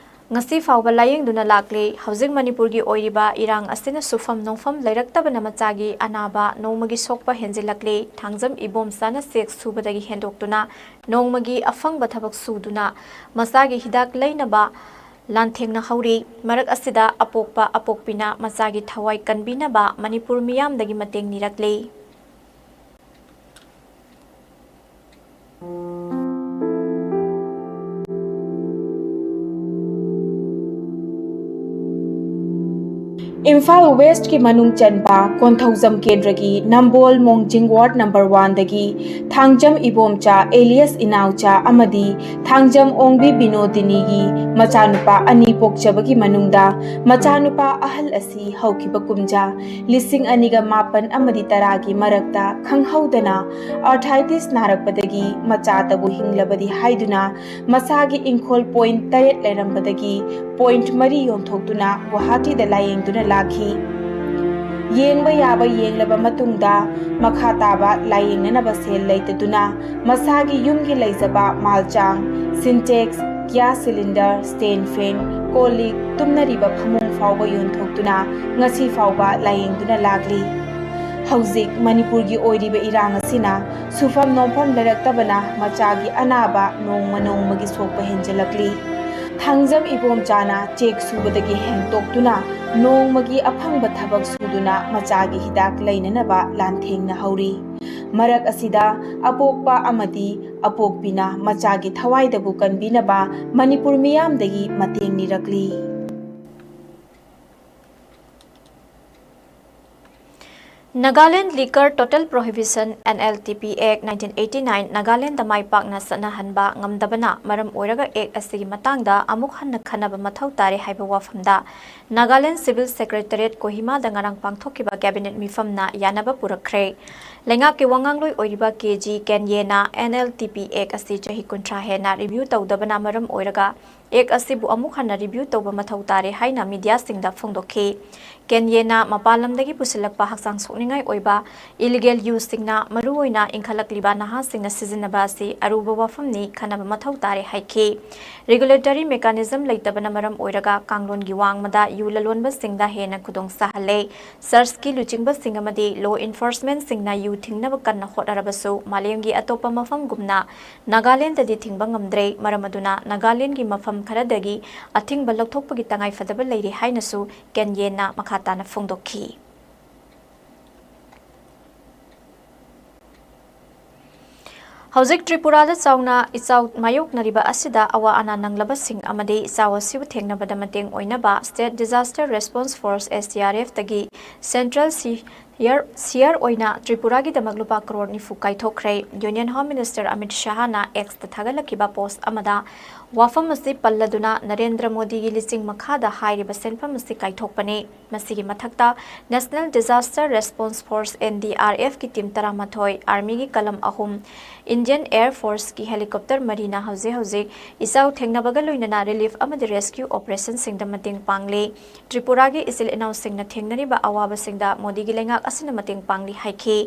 ꯉꯁꯤ ꯐꯥꯎꯕ ꯂꯥꯌꯦꯡꯗꯨꯅ ꯂꯥꯛꯂꯤ꯫ ꯍꯧꯖꯤꯛ ꯃꯅꯤꯄꯨꯔꯒꯤ ꯑꯣꯏꯔꯤꯕ ꯏꯔꯥꯡ ꯑꯁꯤꯅ ꯁꯨꯐꯝ ꯅꯣꯝꯐꯝ ꯂꯩꯔꯛꯇꯕꯅ ꯃꯆꯥꯒꯤ ꯑꯅꯥꯕ ꯅꯣꯡꯃꯒꯤ ꯁꯣꯛꯄ ꯍꯦꯟꯖꯤꯜꯂꯛꯂꯤ꯫ ꯊꯥꯡꯖꯝ ꯏꯕꯣꯝꯆꯥꯅ ꯆꯦꯛ ꯁꯨꯕꯗꯒꯤ ꯍꯦꯟꯗꯣꯛꯇꯨꯅ ꯅꯣꯡꯃꯒꯤ ꯑꯐꯪꯕ ꯊꯕꯛ ꯁꯨꯗꯨꯅ ꯃꯆꯥꯒꯤ ꯍꯤꯗꯥꯛ ꯂꯩꯅꯕ ꯂꯥꯟꯊꯦꯡꯅꯍꯧꯔꯤ꯫ ꯃꯔꯛ ꯑꯁꯤꯗ ꯑꯄꯣꯛꯄ ꯑꯄꯣꯛꯄꯤꯅ ꯃꯆꯥꯒꯤ ꯊꯋꯥꯏ ꯀꯟꯕꯤꯅꯕ ꯃꯅꯤꯄꯨꯔ ꯃꯤꯌꯥꯝꯗꯒꯤ ꯃꯇꯦꯡ ꯅꯤꯔꯛꯂꯤ꯫ ꯏꯝꯐꯥꯜ ꯋꯦꯁ꯭ꯠꯀꯤ ꯃꯅꯨꯡ ꯆꯟꯕ ꯀꯣꯟꯊꯧꯖꯝ ꯀꯦꯟꯗ꯭ꯔꯒꯤ ꯅꯝꯕꯣꯜ ꯃꯣꯡꯖꯤꯡ ꯋꯥꯔꯗ ꯅꯝꯕꯔ ꯋꯥꯟꯗꯒꯤ ꯊꯥꯡꯖꯝ ꯏꯕꯣꯝꯆꯥ ꯑꯦꯂꯤꯌꯁ ꯏꯅꯥꯎꯆꯥ ꯑꯃꯗꯤ ꯊꯥꯡꯖꯝ ꯑꯣꯡꯕꯤ ꯕꯤꯅꯣꯗꯤꯅꯤꯒꯤ ꯃꯆꯥꯅꯨꯄꯥ ꯑꯅꯤ ꯄꯣꯛꯆꯕꯒꯤ ꯃꯅꯨꯡꯗ ꯃꯆꯥꯅꯨꯄꯥ ꯑꯍꯜ ꯑꯁꯤ ꯍꯧꯈꯤꯕ ꯀꯨꯝꯖꯥ ꯂꯤꯁꯤꯡ ꯑꯅꯤꯒ ꯃꯥꯄꯟ ꯑꯃꯗꯤ ꯇꯔꯥꯒꯤ ꯃꯔꯛꯇ ꯈꯪꯍꯧꯗꯅ ꯑꯥꯔꯊ꯭ꯔꯥꯏꯇꯤꯁ ꯅꯥꯔꯛꯄꯗꯒꯤ ꯃꯆꯥꯇꯕꯨ ꯍꯤꯡꯂꯕꯗꯤ ꯍꯥꯏꯗꯨꯅ ꯃꯁꯥꯒꯤ ꯏꯪꯈꯣꯜ ꯄꯣꯏꯟꯠ ꯇꯔꯦꯠ ꯂꯩꯔꯝꯕꯗꯒꯤ ꯄꯣꯏꯟꯠ ꯃꯔꯤ ꯌꯣꯟꯊꯣꯛꯇꯨꯅ ꯒꯨꯋꯥꯍꯥꯇꯤꯗ ꯂꯥꯌꯦꯡꯗꯨꯅ ꯂꯥꯛꯈꯤ꯫ ꯌꯦꯡꯕ ꯌꯥꯕ ꯌꯦꯡꯂꯕ ꯃꯇꯨꯡꯗ, ꯃꯈꯥ ꯇꯥꯕ ꯂꯥꯌꯦꯡꯅꯅꯕ ꯁꯦꯜ ꯂꯩꯇꯗꯨꯅ ꯃꯁꯥꯒꯤ ꯌꯨꯝꯒꯤ ꯂꯩꯖꯕ ꯃꯥꯜꯆꯥꯡ, ꯁꯤꯟꯇꯦꯛꯁ, ꯒ꯭ꯌꯥꯁ ꯁꯤꯂꯤꯟꯗꯔ, ꯁ꯭ꯇꯦꯟ ꯐꯦꯟ, ꯀꯣꯜ ꯂꯤꯛ, ꯇꯨꯝꯅꯔꯤꯕ ꯐꯃꯨꯡ ꯐꯥꯎꯕ ꯌꯣꯟꯊꯣꯛꯇꯨꯅ ꯉꯁꯤ ꯐꯥꯎꯕ ꯂꯥꯌꯦꯡꯗꯨꯅ ꯂꯥꯛꯂꯤ꯫ ꯍꯧꯖꯤꯛ ꯃꯅꯤꯄꯨꯔꯒꯤ ꯑꯣꯏꯔꯤꯕ ꯏꯔꯥꯡ ꯑꯁꯤꯅ ꯁꯨꯐꯝ ꯅꯣꯝꯐꯝ ꯂꯩꯔꯛꯇꯕꯅ ꯃꯆꯥꯒꯤ ꯑꯅꯥꯕ ꯅꯣꯡꯃ ꯅꯣꯡꯃꯒꯤ ꯁꯣꯛꯄ ꯍꯦꯟꯖꯜꯂꯛꯂꯤ꯫ ꯊꯥꯡꯖꯝ ꯏꯕꯣꯝꯆꯥꯅ ꯆꯦꯛ ꯁꯨꯕꯗꯒꯤ ꯍꯦꯟꯇꯣꯛꯇꯨꯅ ꯅꯣꯡꯃꯒꯤ ꯑꯐꯪꯕ ꯊꯕꯛ ꯁꯨꯗꯨꯅ ꯃꯆꯥꯒꯤ ꯍꯤꯗꯥꯛ ꯂꯩꯅꯅꯕ ꯂꯥꯟꯊꯦꯡꯅꯍꯧꯔꯤ꯫ ꯃꯔꯛ ꯑꯁꯤꯗ ꯑꯄꯣꯛꯄ ꯑꯃꯗꯤ ꯑꯄꯣꯛꯄꯤꯅ ꯃꯆꯥꯒꯤ ꯊꯋꯥꯏꯗꯕꯨ ꯀꯟꯕꯤꯅꯕ ꯃꯅꯤꯄꯨꯔ ꯃꯤꯌꯥꯝꯗꯒꯤ ꯃꯇꯦꯡ ꯅꯤꯔꯛꯂꯤ꯫ Nagaland Liquor Total Prohibition, N L T P Act nineteen eighty nine Nagaland ꯃꯥꯏ ꯄꯥꯛꯅ ꯆꯠꯅꯍꯟꯕ ꯉꯝꯗꯕꯅ ꯃꯔꯝ ꯑꯣꯏꯔꯒ Act ꯑꯁꯤꯒꯤ ꯃꯇꯥꯡꯗ ꯑꯃꯨꯛ ꯍꯟꯅ ꯈꯟꯅꯕ ꯃꯊꯧ ꯇꯥꯔꯦ ꯍꯥꯏꯕ ꯋꯥꯐꯝꯗ ꯅꯥꯒꯥꯂꯦꯟ Civil Secretariat ꯀꯣꯍꯤꯃꯥꯗ ꯉꯔꯥꯡ ꯄꯥꯡꯊꯣꯛꯈꯤꯕ Cabinet ꯃꯤꯐꯝꯅ ꯌꯥꯅꯕ ꯄꯨꯔꯛꯈ꯭ꯔꯦ꯫ ꯂꯩꯉꯥꯛꯀꯤ ꯋꯥꯉꯥꯡꯂꯣꯏ ꯑꯣꯏꯔꯤꯕ ꯀꯦ G ꯀꯦꯟꯌꯦꯅ N L T P Act ꯑꯁꯤ ꯆꯍꯤ ꯀꯨꯟꯊ꯭ꯔꯥ ꯍꯦꯟꯅ review ꯇꯧꯗꯕꯅ ꯃꯔꯝ ꯑꯣꯏꯔꯒ Act ꯑꯁꯤꯕꯨ ꯑꯃꯨꯛ ꯍꯟꯅ review ꯇꯧꯕ ꯃꯊꯧ ꯇꯥꯔꯦ ꯍꯥꯏꯅ mediaꯁꯤꯡꯗ ꯐꯣꯡꯗꯣꯛꯈꯤ꯫ ꯀꯦꯟꯌꯦꯅ ꯃꯄꯥꯟ ꯂꯝꯗꯒꯤ ꯄꯨꯁꯤꯜꯂꯛꯄ ꯍꯛꯆꯥꯡ ꯁꯣꯛꯅꯤꯡꯉꯥꯏ ꯑꯣꯏꯕ illegal useꯁꯤꯡꯅ ꯃꯔꯨꯑꯣꯏꯅ ꯏꯟꯈꯠꯂꯛꯂꯤꯕ ꯅꯍꯥꯁꯤꯡꯅ ꯁꯤꯖꯤꯟꯅꯕ ꯑꯁꯤ ꯑꯔꯨꯕ ꯋꯥꯐꯝꯅꯤ, ꯈꯟꯅꯕ ꯃꯊꯧ ꯇꯥꯔꯦ ꯍꯥꯏꯈꯤ꯫ Regulatory mechanism ꯂꯩꯇꯕꯅ ꯃꯔꯝ ꯑꯣꯏꯔꯒ ꯀꯥꯡꯂꯣꯟꯒꯤ ꯋꯥꯡꯃꯗ ꯌꯨ ꯂꯂꯣꯟꯕꯁꯤꯡꯗ ꯍꯦꯟꯅ ꯈꯨꯗꯣꯡ ꯆꯥꯍꯜꯂꯦ꯫ Searchꯀꯤ ꯂꯨꯆꯤꯡꯕꯁꯤꯡ ꯑꯃꯗꯤ law enforcementꯁꯤꯡꯅ ꯌꯨ ꯊꯤꯡꯅꯕ ꯀꯟꯅ ꯍꯣꯠꯅꯔꯕꯁꯨ ꯃꯥꯂꯦꯝꯒꯤ ꯑꯇꯣꯞꯄ ꯃꯐꯝꯒꯨꯝꯅ ꯅꯥꯒꯥꯂꯦꯟꯗꯗꯤ ꯊꯤꯡꯕ ꯉꯝꯗ꯭ꯔꯦ꯫ ꯃꯔꯝ ꯑꯗꯨꯅ ꯅꯥꯒꯥꯂꯦꯟꯒꯤ ꯃꯐꯝ ꯈꯔꯗꯒꯤ ꯑꯊꯤꯡꯕ ꯂꯧꯊꯣꯛꯄꯒꯤ ꯇꯉꯥꯏꯐꯗꯕ ꯂꯩꯔꯤ ꯍꯥꯏꯅꯁꯨ ꯀꯦꯟꯌꯦꯟꯅ ꯃꯈꯥ ꯇꯥꯅ ꯐꯣꯡꯗꯣꯛꯈꯤ꯫ ꯍꯧꯖꯤꯛ ꯇ꯭ꯔꯤꯄꯨꯔꯥꯗ ꯆꯥꯎꯅ ꯏꯆꯥꯎ ꯃꯥꯌꯣꯛꯅꯔꯤꯕ ꯑꯁꯤꯗ ꯑꯋꯥ ꯑꯅꯥ ꯅꯪꯂꯕꯁꯤꯡ ꯑꯃꯗꯤ ꯏꯆꯥꯎ ꯑꯁꯤꯕꯨ ꯊꯦꯡꯅꯕꯗ ꯃꯇꯦꯡ ꯑꯣꯏꯅꯕ State Disaster Response Force, S D R Fꯇꯒꯤ Central C ꯁꯤꯌꯥꯔ ꯑꯣꯏꯅ ꯇ꯭ꯔꯤꯄꯨꯔꯥꯒꯤꯗꯃꯛ ꯂꯨꯄꯥ ꯀꯔꯣꯔ ꯅꯤꯐꯨ ꯀꯥꯏꯊꯣꯛꯈ꯭ꯔꯦ꯫ Union Home Minister Amit Shahꯅ Xꯇ ꯊꯥꯒꯠꯂꯛꯈꯤꯕ ꯄꯣꯁꯠ ꯑꯃꯗ ꯋꯥꯐꯝ ꯑꯁꯤ ꯄꯜꯂꯗꯨꯅ ꯅꯔꯦꯟꯗ꯭ꯔ ꯃꯣꯗꯤꯒꯤ ꯂꯤꯆꯤꯡ ꯃꯈꯥꯗ ꯍꯥꯏꯔꯤꯕ ꯁꯦꯟꯐꯝ ꯑꯁꯤ ꯀꯥꯏꯊꯣꯛꯄꯅꯤ꯫ ꯃꯁꯤꯒꯤ ꯃꯊꯛꯇ National Disaster Response Force, NDRFꯀꯤ ꯇꯤꯝ ꯇꯔꯥꯃꯥꯊꯣꯏ, Armyꯒꯤ ꯀꯂꯝ ꯑꯍꯨꯝ, Indian Air Forceꯀꯤ helicopter ꯃꯔꯤꯅ ꯍꯧꯖꯤꯛ ꯍꯧꯖꯤꯛ ꯏꯆꯥꯎ ꯊꯦꯡꯅꯕꯒ ꯂꯣꯏꯅꯅ relief ꯑꯃꯗꯤ rescue operationꯁꯤꯡꯗ ꯃꯇꯦꯡ ꯄꯥꯡꯂꯤ꯫ ꯇ꯭ꯔꯤꯄꯨꯔꯥꯒꯤ ꯏꯆꯤꯜ ꯏꯅꯥꯎꯁꯤꯡꯅ ꯊꯦꯡꯅꯔꯤꯕ ꯑꯋꯥꯕꯁꯤꯡꯗ ꯃꯣꯗꯤꯒꯤ ꯂꯩꯉꯥꯛ ꯑꯁꯤꯅ ꯃꯇꯦꯡ ꯄꯥꯡꯂꯤ ꯍꯥꯏꯈꯤ꯫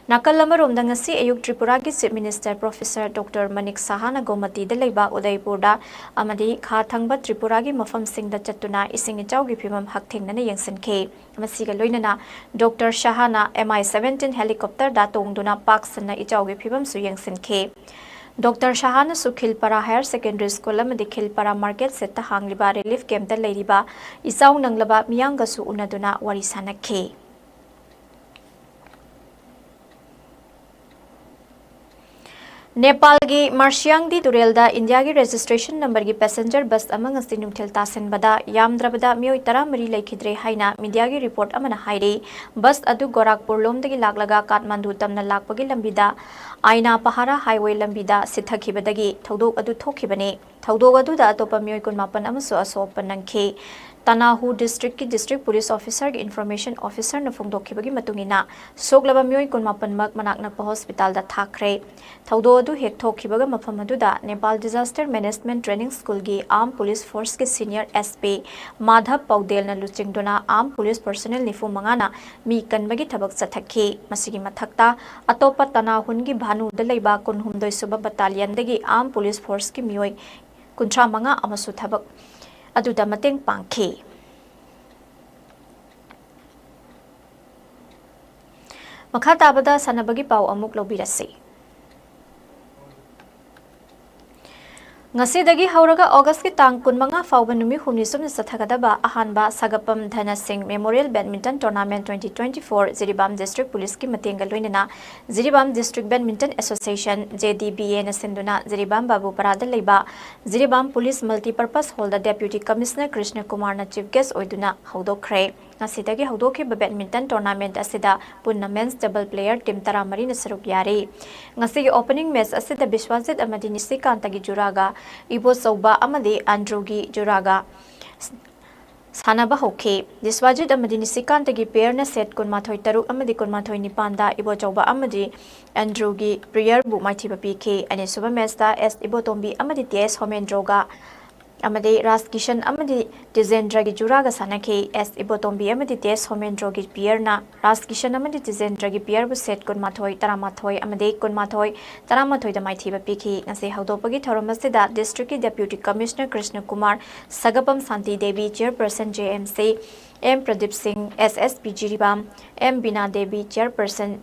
ꯅꯥꯀꯜ ꯑꯃꯔꯣꯝꯗ, ꯉꯁꯤ ꯑꯌꯨꯛ ꯇ꯭ꯔꯤꯄꯨꯔꯥꯒꯤ Chief Minister Professor Doctor Manik Sahaꯅ ꯒꯣꯃꯇꯤꯗ ꯂꯩꯕ ꯎꯗꯩꯄꯨꯔꯗ ꯑꯃꯗꯤ ꯈꯥ ꯊꯪꯕ ꯇ꯭ꯔꯤꯄꯨꯔꯥꯒꯤ ꯃꯐꯝꯁꯤꯡꯗ ꯆꯠꯇꯨꯅ ꯏꯁꯤꯡ ꯏꯆꯥꯎꯒꯤ ꯐꯤꯕꯝ ꯍꯛꯊꯦꯡꯅꯅ ꯌꯦꯡꯁꯤꯟꯈꯤ꯫ ꯃꯁꯤꯒ ꯂꯣꯏꯅꯅ Doctor Sahaꯅ MI seventeen helicopterꯗ ꯇꯣꯡꯗꯨꯅ ꯄꯥꯛ ꯁꯟꯅ ꯏꯆꯥꯎꯒꯤ ꯐꯤꯕꯝꯁꯨ ꯌꯦꯡꯁꯤꯟꯈꯤ꯫ Doctor Sahaꯅꯁꯨ ꯈꯤꯜꯄꯥꯔꯥ Higher Secondary School ꯑꯃꯗꯤ ꯈꯤꯜꯄꯥꯔꯥ market shed ꯍꯥꯡꯂꯤꯕ relief campꯇ ꯂꯩꯔꯤꯕ ꯏꯆꯥꯎ ꯅꯪꯂꯕ ꯃꯤꯌꯥꯝꯒꯁꯨ ꯎꯅꯗꯨꯅ ꯋꯥꯔꯤ ꯁꯥꯅꯈꯤ꯫ ꯅꯦꯄꯥꯜꯒꯤ ꯃꯥꯔꯁꯤꯌꯥꯡꯗꯤ ꯇꯨꯔꯦꯜꯗ ꯏꯟꯗꯤꯌꯥꯒꯤ registration numberꯒꯤ passenger bus ꯑꯃ ꯉꯁꯤ ꯅꯨꯡꯊꯤꯜ ꯇꯥꯁꯤꯟꯕꯗ ꯌꯥꯝꯗ꯭ꯔꯕꯗ ꯃꯤꯑꯣꯏ ꯇꯔꯥꯃꯔꯤ ꯂꯩꯈꯤꯗ꯭ꯔꯦ ꯍꯥꯏꯅ mediaꯒꯤ report ꯑꯃꯅ ꯍꯥꯏꯔꯤ꯫ Bus ꯑꯗꯨ ꯒꯣꯔꯥꯈꯄꯨꯔꯂꯣꯝꯗꯒꯤ ꯂꯥꯛꯂꯒ ꯀꯥꯊꯃꯟꯗꯨ ꯇꯝꯅ ꯂꯥꯛꯄꯒꯤ ꯂꯝꯕꯤꯗ ꯑꯥꯏꯅꯥ ꯄꯍꯥꯔꯥ highway ꯂꯝꯕꯤꯗ ꯁꯤꯊꯈꯤꯕꯗꯒꯤ ꯊꯧꯗꯣꯛ ꯑꯗꯨ ꯊꯣꯛꯈꯤꯕꯅꯤ꯫ ꯊꯧꯗꯣꯛ ꯑꯗꯨꯗ ꯑꯇꯣꯞꯄ ꯃꯤꯑꯣꯏ ꯀꯨꯟꯃꯥꯄꯟ ꯑꯃꯁꯨ ꯑꯁꯣꯛ ꯑꯄꯟ ꯅꯪꯈꯤ꯫ ꯇꯅꯥꯍꯨ districtꯀꯤ district police officerꯒꯤ information officerꯅ ꯐꯣꯡꯗꯣꯛꯈꯤꯕꯒꯤ ꯃꯇꯨꯡ ꯏꯟꯅ, ꯁꯣꯛꯂꯕ ꯃꯤꯑꯣꯏ ꯀꯨꯟꯃꯥꯄꯟꯃꯛ ꯃꯅꯥꯛ ꯅꯛꯄ hospitalꯗ ꯊꯥꯈ꯭ꯔꯦ꯫ ꯊꯧꯗꯣꯛ ꯑꯗꯨ ꯍꯦꯛ ꯊꯣꯛꯈꯤꯕꯒ ꯃꯐꯝ ꯑꯗꯨꯗ Nepal Disaster Management Training Schoolꯒꯤ Armed Police Forceꯀꯤ senior SP Madhab ꯄꯧꯗꯦꯜꯅ ꯂꯨꯆꯤꯡꯗꯨꯅ Armed Police personnel ꯅꯤꯐꯨ ꯃꯉꯥꯅ ꯃꯤ ꯀꯟꯕꯒꯤ ꯊꯕꯛ ꯆꯠꯊꯈꯤ꯫ ꯃꯁꯤꯒꯤ ꯃꯊꯛꯇ, ꯑꯇꯣꯞꯄ ꯇꯅꯥꯍꯨꯟꯒꯤ ꯚꯥꯅꯨꯗ ꯂꯩꯕ ꯀꯨꯟꯍꯨꯝꯗꯣꯏ ꯁꯨꯕ battalionꯗꯒꯤ Armed Police Forceꯀꯤ ꯃꯤꯑꯣꯏ ꯀꯨꯟꯊ꯭ꯔꯥ ꯃꯉꯥ ꯑꯃꯁꯨ ꯊꯕꯛ ꯑꯗꯨꯗ ꯃꯇꯦꯡ ꯄꯥꯡꯈꯤ꯫ ꯃꯈꯥ ꯇꯥꯕꯗ ꯁꯥꯟꯅꯕꯒꯤ ꯄꯥꯎ ꯑꯃꯨꯛ ꯂꯧꯕꯤꯔꯁꯤ꯫ ꯉꯁꯤꯗꯒꯤ ꯍꯧꯔꯒ Augustꯀꯤ ꯇꯥꯡ ꯀꯨꯟꯃꯉꯥ ꯐꯥꯎꯕ ꯅꯨꯃꯤꯠ ꯍꯨꯝꯅꯤ ꯆꯨꯞꯅ ꯆꯠꯊꯒꯗꯕ ꯑꯍꯥꯟꯕ ꯁꯒꯄꯝ ꯙꯅ ꯁꯤꯡ Memorial Badminton Tournament twenty twenty-four Jiribam District Policeꯀꯤ ꯃꯇꯦꯡꯒ ꯂꯣꯏꯅꯅ ꯖꯤꯔꯤꯕꯥꯝ District Badminton Association, JDBAꯅ ꯁꯤꯟꯗꯨꯅ ꯖꯤꯔꯤꯕꯥꯝ ꯕꯥꯕꯨꯄꯥꯔꯥꯗ ꯂꯩꯕ Jiribam Police Multipurpose Hallꯗ Deputy Commissioner Krishna ꯀꯨꯃꯥꯔꯅ chief guest ꯑꯣꯏꯗꯨꯅ ꯍꯧꯗꯣꯛꯈ꯭ꯔꯦ꯫ ꯉꯁꯤꯗꯒꯤ ꯍꯧꯗꯣꯛꯈꯤꯕ badminton tournament ꯑꯁꯤꯗ ꯄꯨꯟꯅ men's double player team ꯇꯔꯥꯃꯔꯤꯅ ꯁꯔꯨꯛ ꯌꯥꯔꯤ꯫ ꯉꯁꯤꯒꯤ opening match ꯑꯁꯤꯗ ꯕꯤꯁ꯭ꯋꯥꯖꯤꯠ ꯑꯃꯗꯤ ꯅꯤꯁꯤꯀꯥꯟꯇꯒꯤ ꯖꯨꯔꯥꯒ ꯏꯕꯣꯆꯧꯕ ꯑꯃꯗꯤ ꯑꯦꯟꯗ꯭ꯔꯨꯒꯤ ꯖꯨꯔꯥꯒ ꯁꯥꯟꯅꯕ ꯍꯧꯈꯤ꯫ ꯕꯤꯁ꯭ꯋꯥꯖꯤꯠ ꯑꯃꯗꯤ ꯅꯤꯁꯤꯀꯥꯟꯇꯒꯤ pairꯅ set ꯀꯨꯟꯃꯥꯊꯣꯏ ꯇꯔꯨꯛ ꯑꯃꯗꯤ ꯀꯨꯟꯃꯥꯊꯣꯏ ꯅꯤꯄꯥꯟꯗ ꯏꯕꯣꯆꯧꯕ ꯑꯃꯗꯤ ꯑꯦꯟꯗ꯭ꯔꯨꯒꯤ pairꯕꯨ ꯃꯥꯏꯊꯤꯕ ꯄꯤꯈꯤ꯫ ꯑꯅꯤꯁꯨꯕ matchꯇ ꯑꯦꯁ ꯏꯕꯣꯇꯣꯝꯕꯤ ꯑꯃꯗꯤ ꯇꯤ ꯑꯦꯁ ꯍꯣꯃꯦꯟꯗ꯭ꯔꯣꯒ ꯑꯃꯗꯤ ꯔꯥꯖꯀꯤꯁꯟ ꯑꯃꯗꯤ ꯇꯤꯖꯦꯟꯗ꯭ꯔꯒꯤ ꯖꯨꯔꯥꯒ ꯁꯥꯟꯅꯈꯤ꯫ ꯑꯦꯁ ꯏꯕꯣꯇꯣꯝꯕꯤ ꯑꯃꯗꯤ ꯇꯤ ꯑꯦꯁ ꯍꯣꯃꯦꯟꯗ꯭ꯔꯣꯒꯤ pairꯅ ꯔꯥꯖꯀꯤꯁꯟ ꯑꯃꯗꯤ ꯇꯤꯖꯦꯟꯗ꯭ꯔꯒꯤ pairꯕꯨ set ꯀꯨꯟꯃꯥꯊꯣꯏ ꯇꯔꯥꯃꯥꯊꯣꯏ ꯑꯃꯗꯤ ꯀꯨꯟꯃꯥꯊꯣꯏ ꯇꯔꯥꯃꯥꯊꯣꯏꯗ ꯃꯥꯏꯊꯤꯕ ꯄꯤꯈꯤ꯫ ꯉꯁꯤ ꯍꯧꯗꯣꯛꯄꯒꯤ ꯊꯧꯔꯝ ꯑꯁꯤꯗ districtꯀꯤ Deputy Commissioner Krishan Kumar, Sagapam Shanti Devi, chairperson J M C, M Pradeep Singh, S S P Jiribam, M Bina Devi, chairperson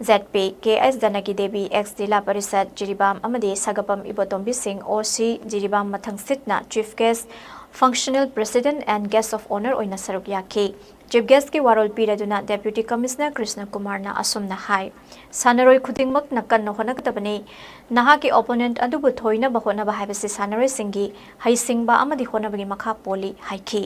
Z P, K S Janaki Devi, ex Zila Parishad Jiribam ꯑꯃꯗꯤ ꯁꯒꯄꯝ ꯏꯕꯣꯇꯣꯝꯕꯤ ꯁꯤꯡ, O C Jiribam ꯃꯊꯪꯁꯤꯠꯅ chief guest, functional president and guest of honour ꯑꯣꯏꯅ ꯁꯔꯨꯛ ꯌꯥꯈꯤ꯫ Chief guestꯀꯤ ꯋꯥꯔꯣꯜ ꯄꯤꯔꯗꯨꯅ Deputy Commissioner ꯀ꯭ꯔꯤꯁꯅ ꯀꯨꯃꯥꯔꯅ ꯑꯁꯨꯝꯅ ꯍꯥꯏ, ꯁꯥꯟꯅꯔꯣꯏ ꯈꯨꯗꯤꯡꯃꯛꯅ ꯀꯟꯅ ꯍꯣꯠꯅꯒꯗꯕꯅꯤ꯫ ꯅꯍꯥꯛꯀꯤ opponent ꯑꯗꯨꯕꯨ ꯊꯣꯏꯅꯕ ꯍꯣꯠꯅꯕ ꯍꯥꯏꯕꯁꯤ ꯁꯥꯟꯅꯔꯣꯏꯁꯤꯡꯒꯤ ꯍꯩꯁꯤꯡꯕ ꯑꯃꯗꯤ ꯍꯣꯠꯅꯕꯒꯤ ꯃꯈꯥ ꯄꯣꯜꯂꯤ ꯍꯥꯏꯈꯤ꯫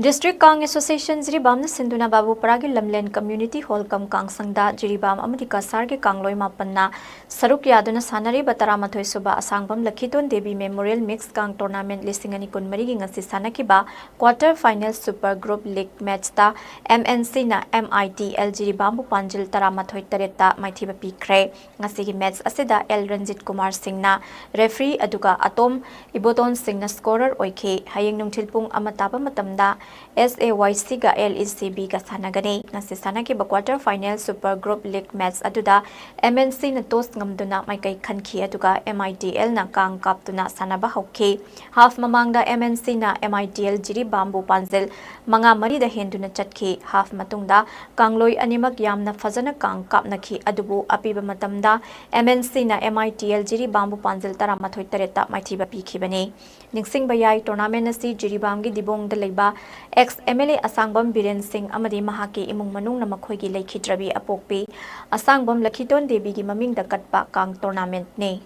District Kang Association ꯖꯤꯔꯤꯕꯥꯝꯅ ꯁꯤꯟꯗꯨꯅ ꯕꯥꯕꯨꯄꯥꯔꯥꯒꯤ ꯂꯝꯂꯦꯟ community hall cum ꯀꯥꯡꯁꯪꯗ ꯖꯤꯔꯤꯕꯥꯝ ꯑꯃꯗꯤ ꯀꯁꯥꯔꯒꯤ ꯀꯥꯡꯂꯣꯏ ꯃꯥꯄꯟꯅ ꯁꯔꯨꯛ ꯌꯥꯗꯨꯅ ꯁꯥꯟꯅꯔꯤꯕ ꯇꯔꯥꯃꯥꯊꯣꯏ ꯁꯨꯕ ꯑꯁꯥꯡꯕꯝ ꯂꯈꯤꯇꯣꯟ Devi Memorial Mix Kang Tournament ꯂꯤꯁꯤꯡ ꯑꯅꯤ ꯀꯨꯟꯃꯔꯤꯒꯤ ꯉꯁꯤ ꯁꯥꯟꯅꯈꯤꯕ quarter final super group league matchꯇ M N Cꯅ M I T L ꯖꯤꯔꯤꯕꯥꯝꯕꯨ ꯄꯥꯟꯖꯤꯜ ꯇꯔꯥꯃꯥꯊꯣꯏ ꯇꯔꯦꯠꯇ ꯃꯥꯏꯊꯤꯕ ꯄꯤꯈ꯭ꯔꯦ꯫ ꯉꯁꯤꯒꯤ match ꯑꯁꯤꯗ ꯑꯦꯜ ꯔꯟꯖꯤꯠ ꯀꯨꯃꯥꯔ ꯁꯤꯡꯅ referee ꯑꯗꯨꯒ ꯑꯇꯣꯝ ꯏꯕꯣꯇꯣꯟ ꯁꯤꯡꯅ scorer ꯑꯣꯏꯈꯤ꯫ ꯍꯌꯦꯡ ꯅꯨꯡꯊꯤꯜ ꯄꯨꯡ ꯑꯃ ꯇꯥꯕ ꯃꯇꯝꯗ S A Y Cꯒ L E C Bꯒ ꯁꯥꯟꯅꯒꯅꯤ꯫ ꯉꯁꯤ ꯁꯥꯟꯅꯈꯤꯕ quarter final super group league match ꯑꯗꯨꯗ M N Cꯅ toss ꯉꯝꯗꯨꯅ ꯃꯥꯏꯀꯩ ꯈꯟꯈꯤ, ꯑꯗꯨꯒ M I T Lꯅ ꯀꯥꯡ ꯀꯥꯞꯇꯨꯅ ꯁꯥꯟꯅꯕ ꯍꯧꯈꯤ꯫ Half ꯃꯃꯥꯡꯗ M N Cꯅ M I T L ꯖꯤꯔꯤꯕꯥꯝꯕꯨ ꯄꯥꯟꯖꯤꯜ ꯃꯉꯥ ꯃꯔꯤꯗ ꯍꯦꯟꯗꯨꯅ ꯆꯠꯈꯤ꯫ Half ꯃꯇꯨꯡꯗ ꯀꯥꯡꯂꯣꯏ ꯑꯅꯤꯃꯛ ꯌꯥꯝꯅ ꯐꯖꯅ ꯀꯥꯡ ꯀꯥꯞꯅꯈꯤ, ꯑꯗꯨꯕꯨ ꯑꯄꯤꯕ ꯃꯇꯝꯗ M N Cꯅ M I T L ꯖꯤꯔꯤꯕꯥꯝꯕꯨ ꯄꯥꯟꯖꯤꯜ ꯇꯔꯥꯃꯥꯊꯣꯏ ꯇꯔꯦꯠꯇ ꯃꯥꯏꯊꯤꯕ ꯄꯤꯈꯤꯕꯅꯤ꯫ ꯅꯤꯡꯁꯤꯡꯕ ꯌꯥꯏ, tournament ꯑꯁꯤ ꯖꯤꯔꯤꯕꯥꯝꯒꯤ ꯗꯤꯕꯣꯡꯗ ꯂꯩꯕ ex M L A ꯑꯁꯥꯡꯕꯝ Biren ꯁꯤꯡ ꯑꯃꯗꯤ ꯃꯍꯥꯛꯀꯤ ꯏꯃꯨꯡ ꯃꯅꯨꯡꯅ ꯃꯈꯣꯏꯒꯤ ꯂꯩꯈꯤꯗ꯭ꯔꯕꯤ ꯑꯄꯣꯛꯄꯤ ꯑꯁꯥꯡꯕꯝ ꯂꯈꯤꯇꯣꯟ ꯗꯦꯕꯤꯒꯤ ꯃꯃꯤꯡꯗ ꯀꯠꯄ ꯀꯥꯡ tournamentꯅꯤ꯫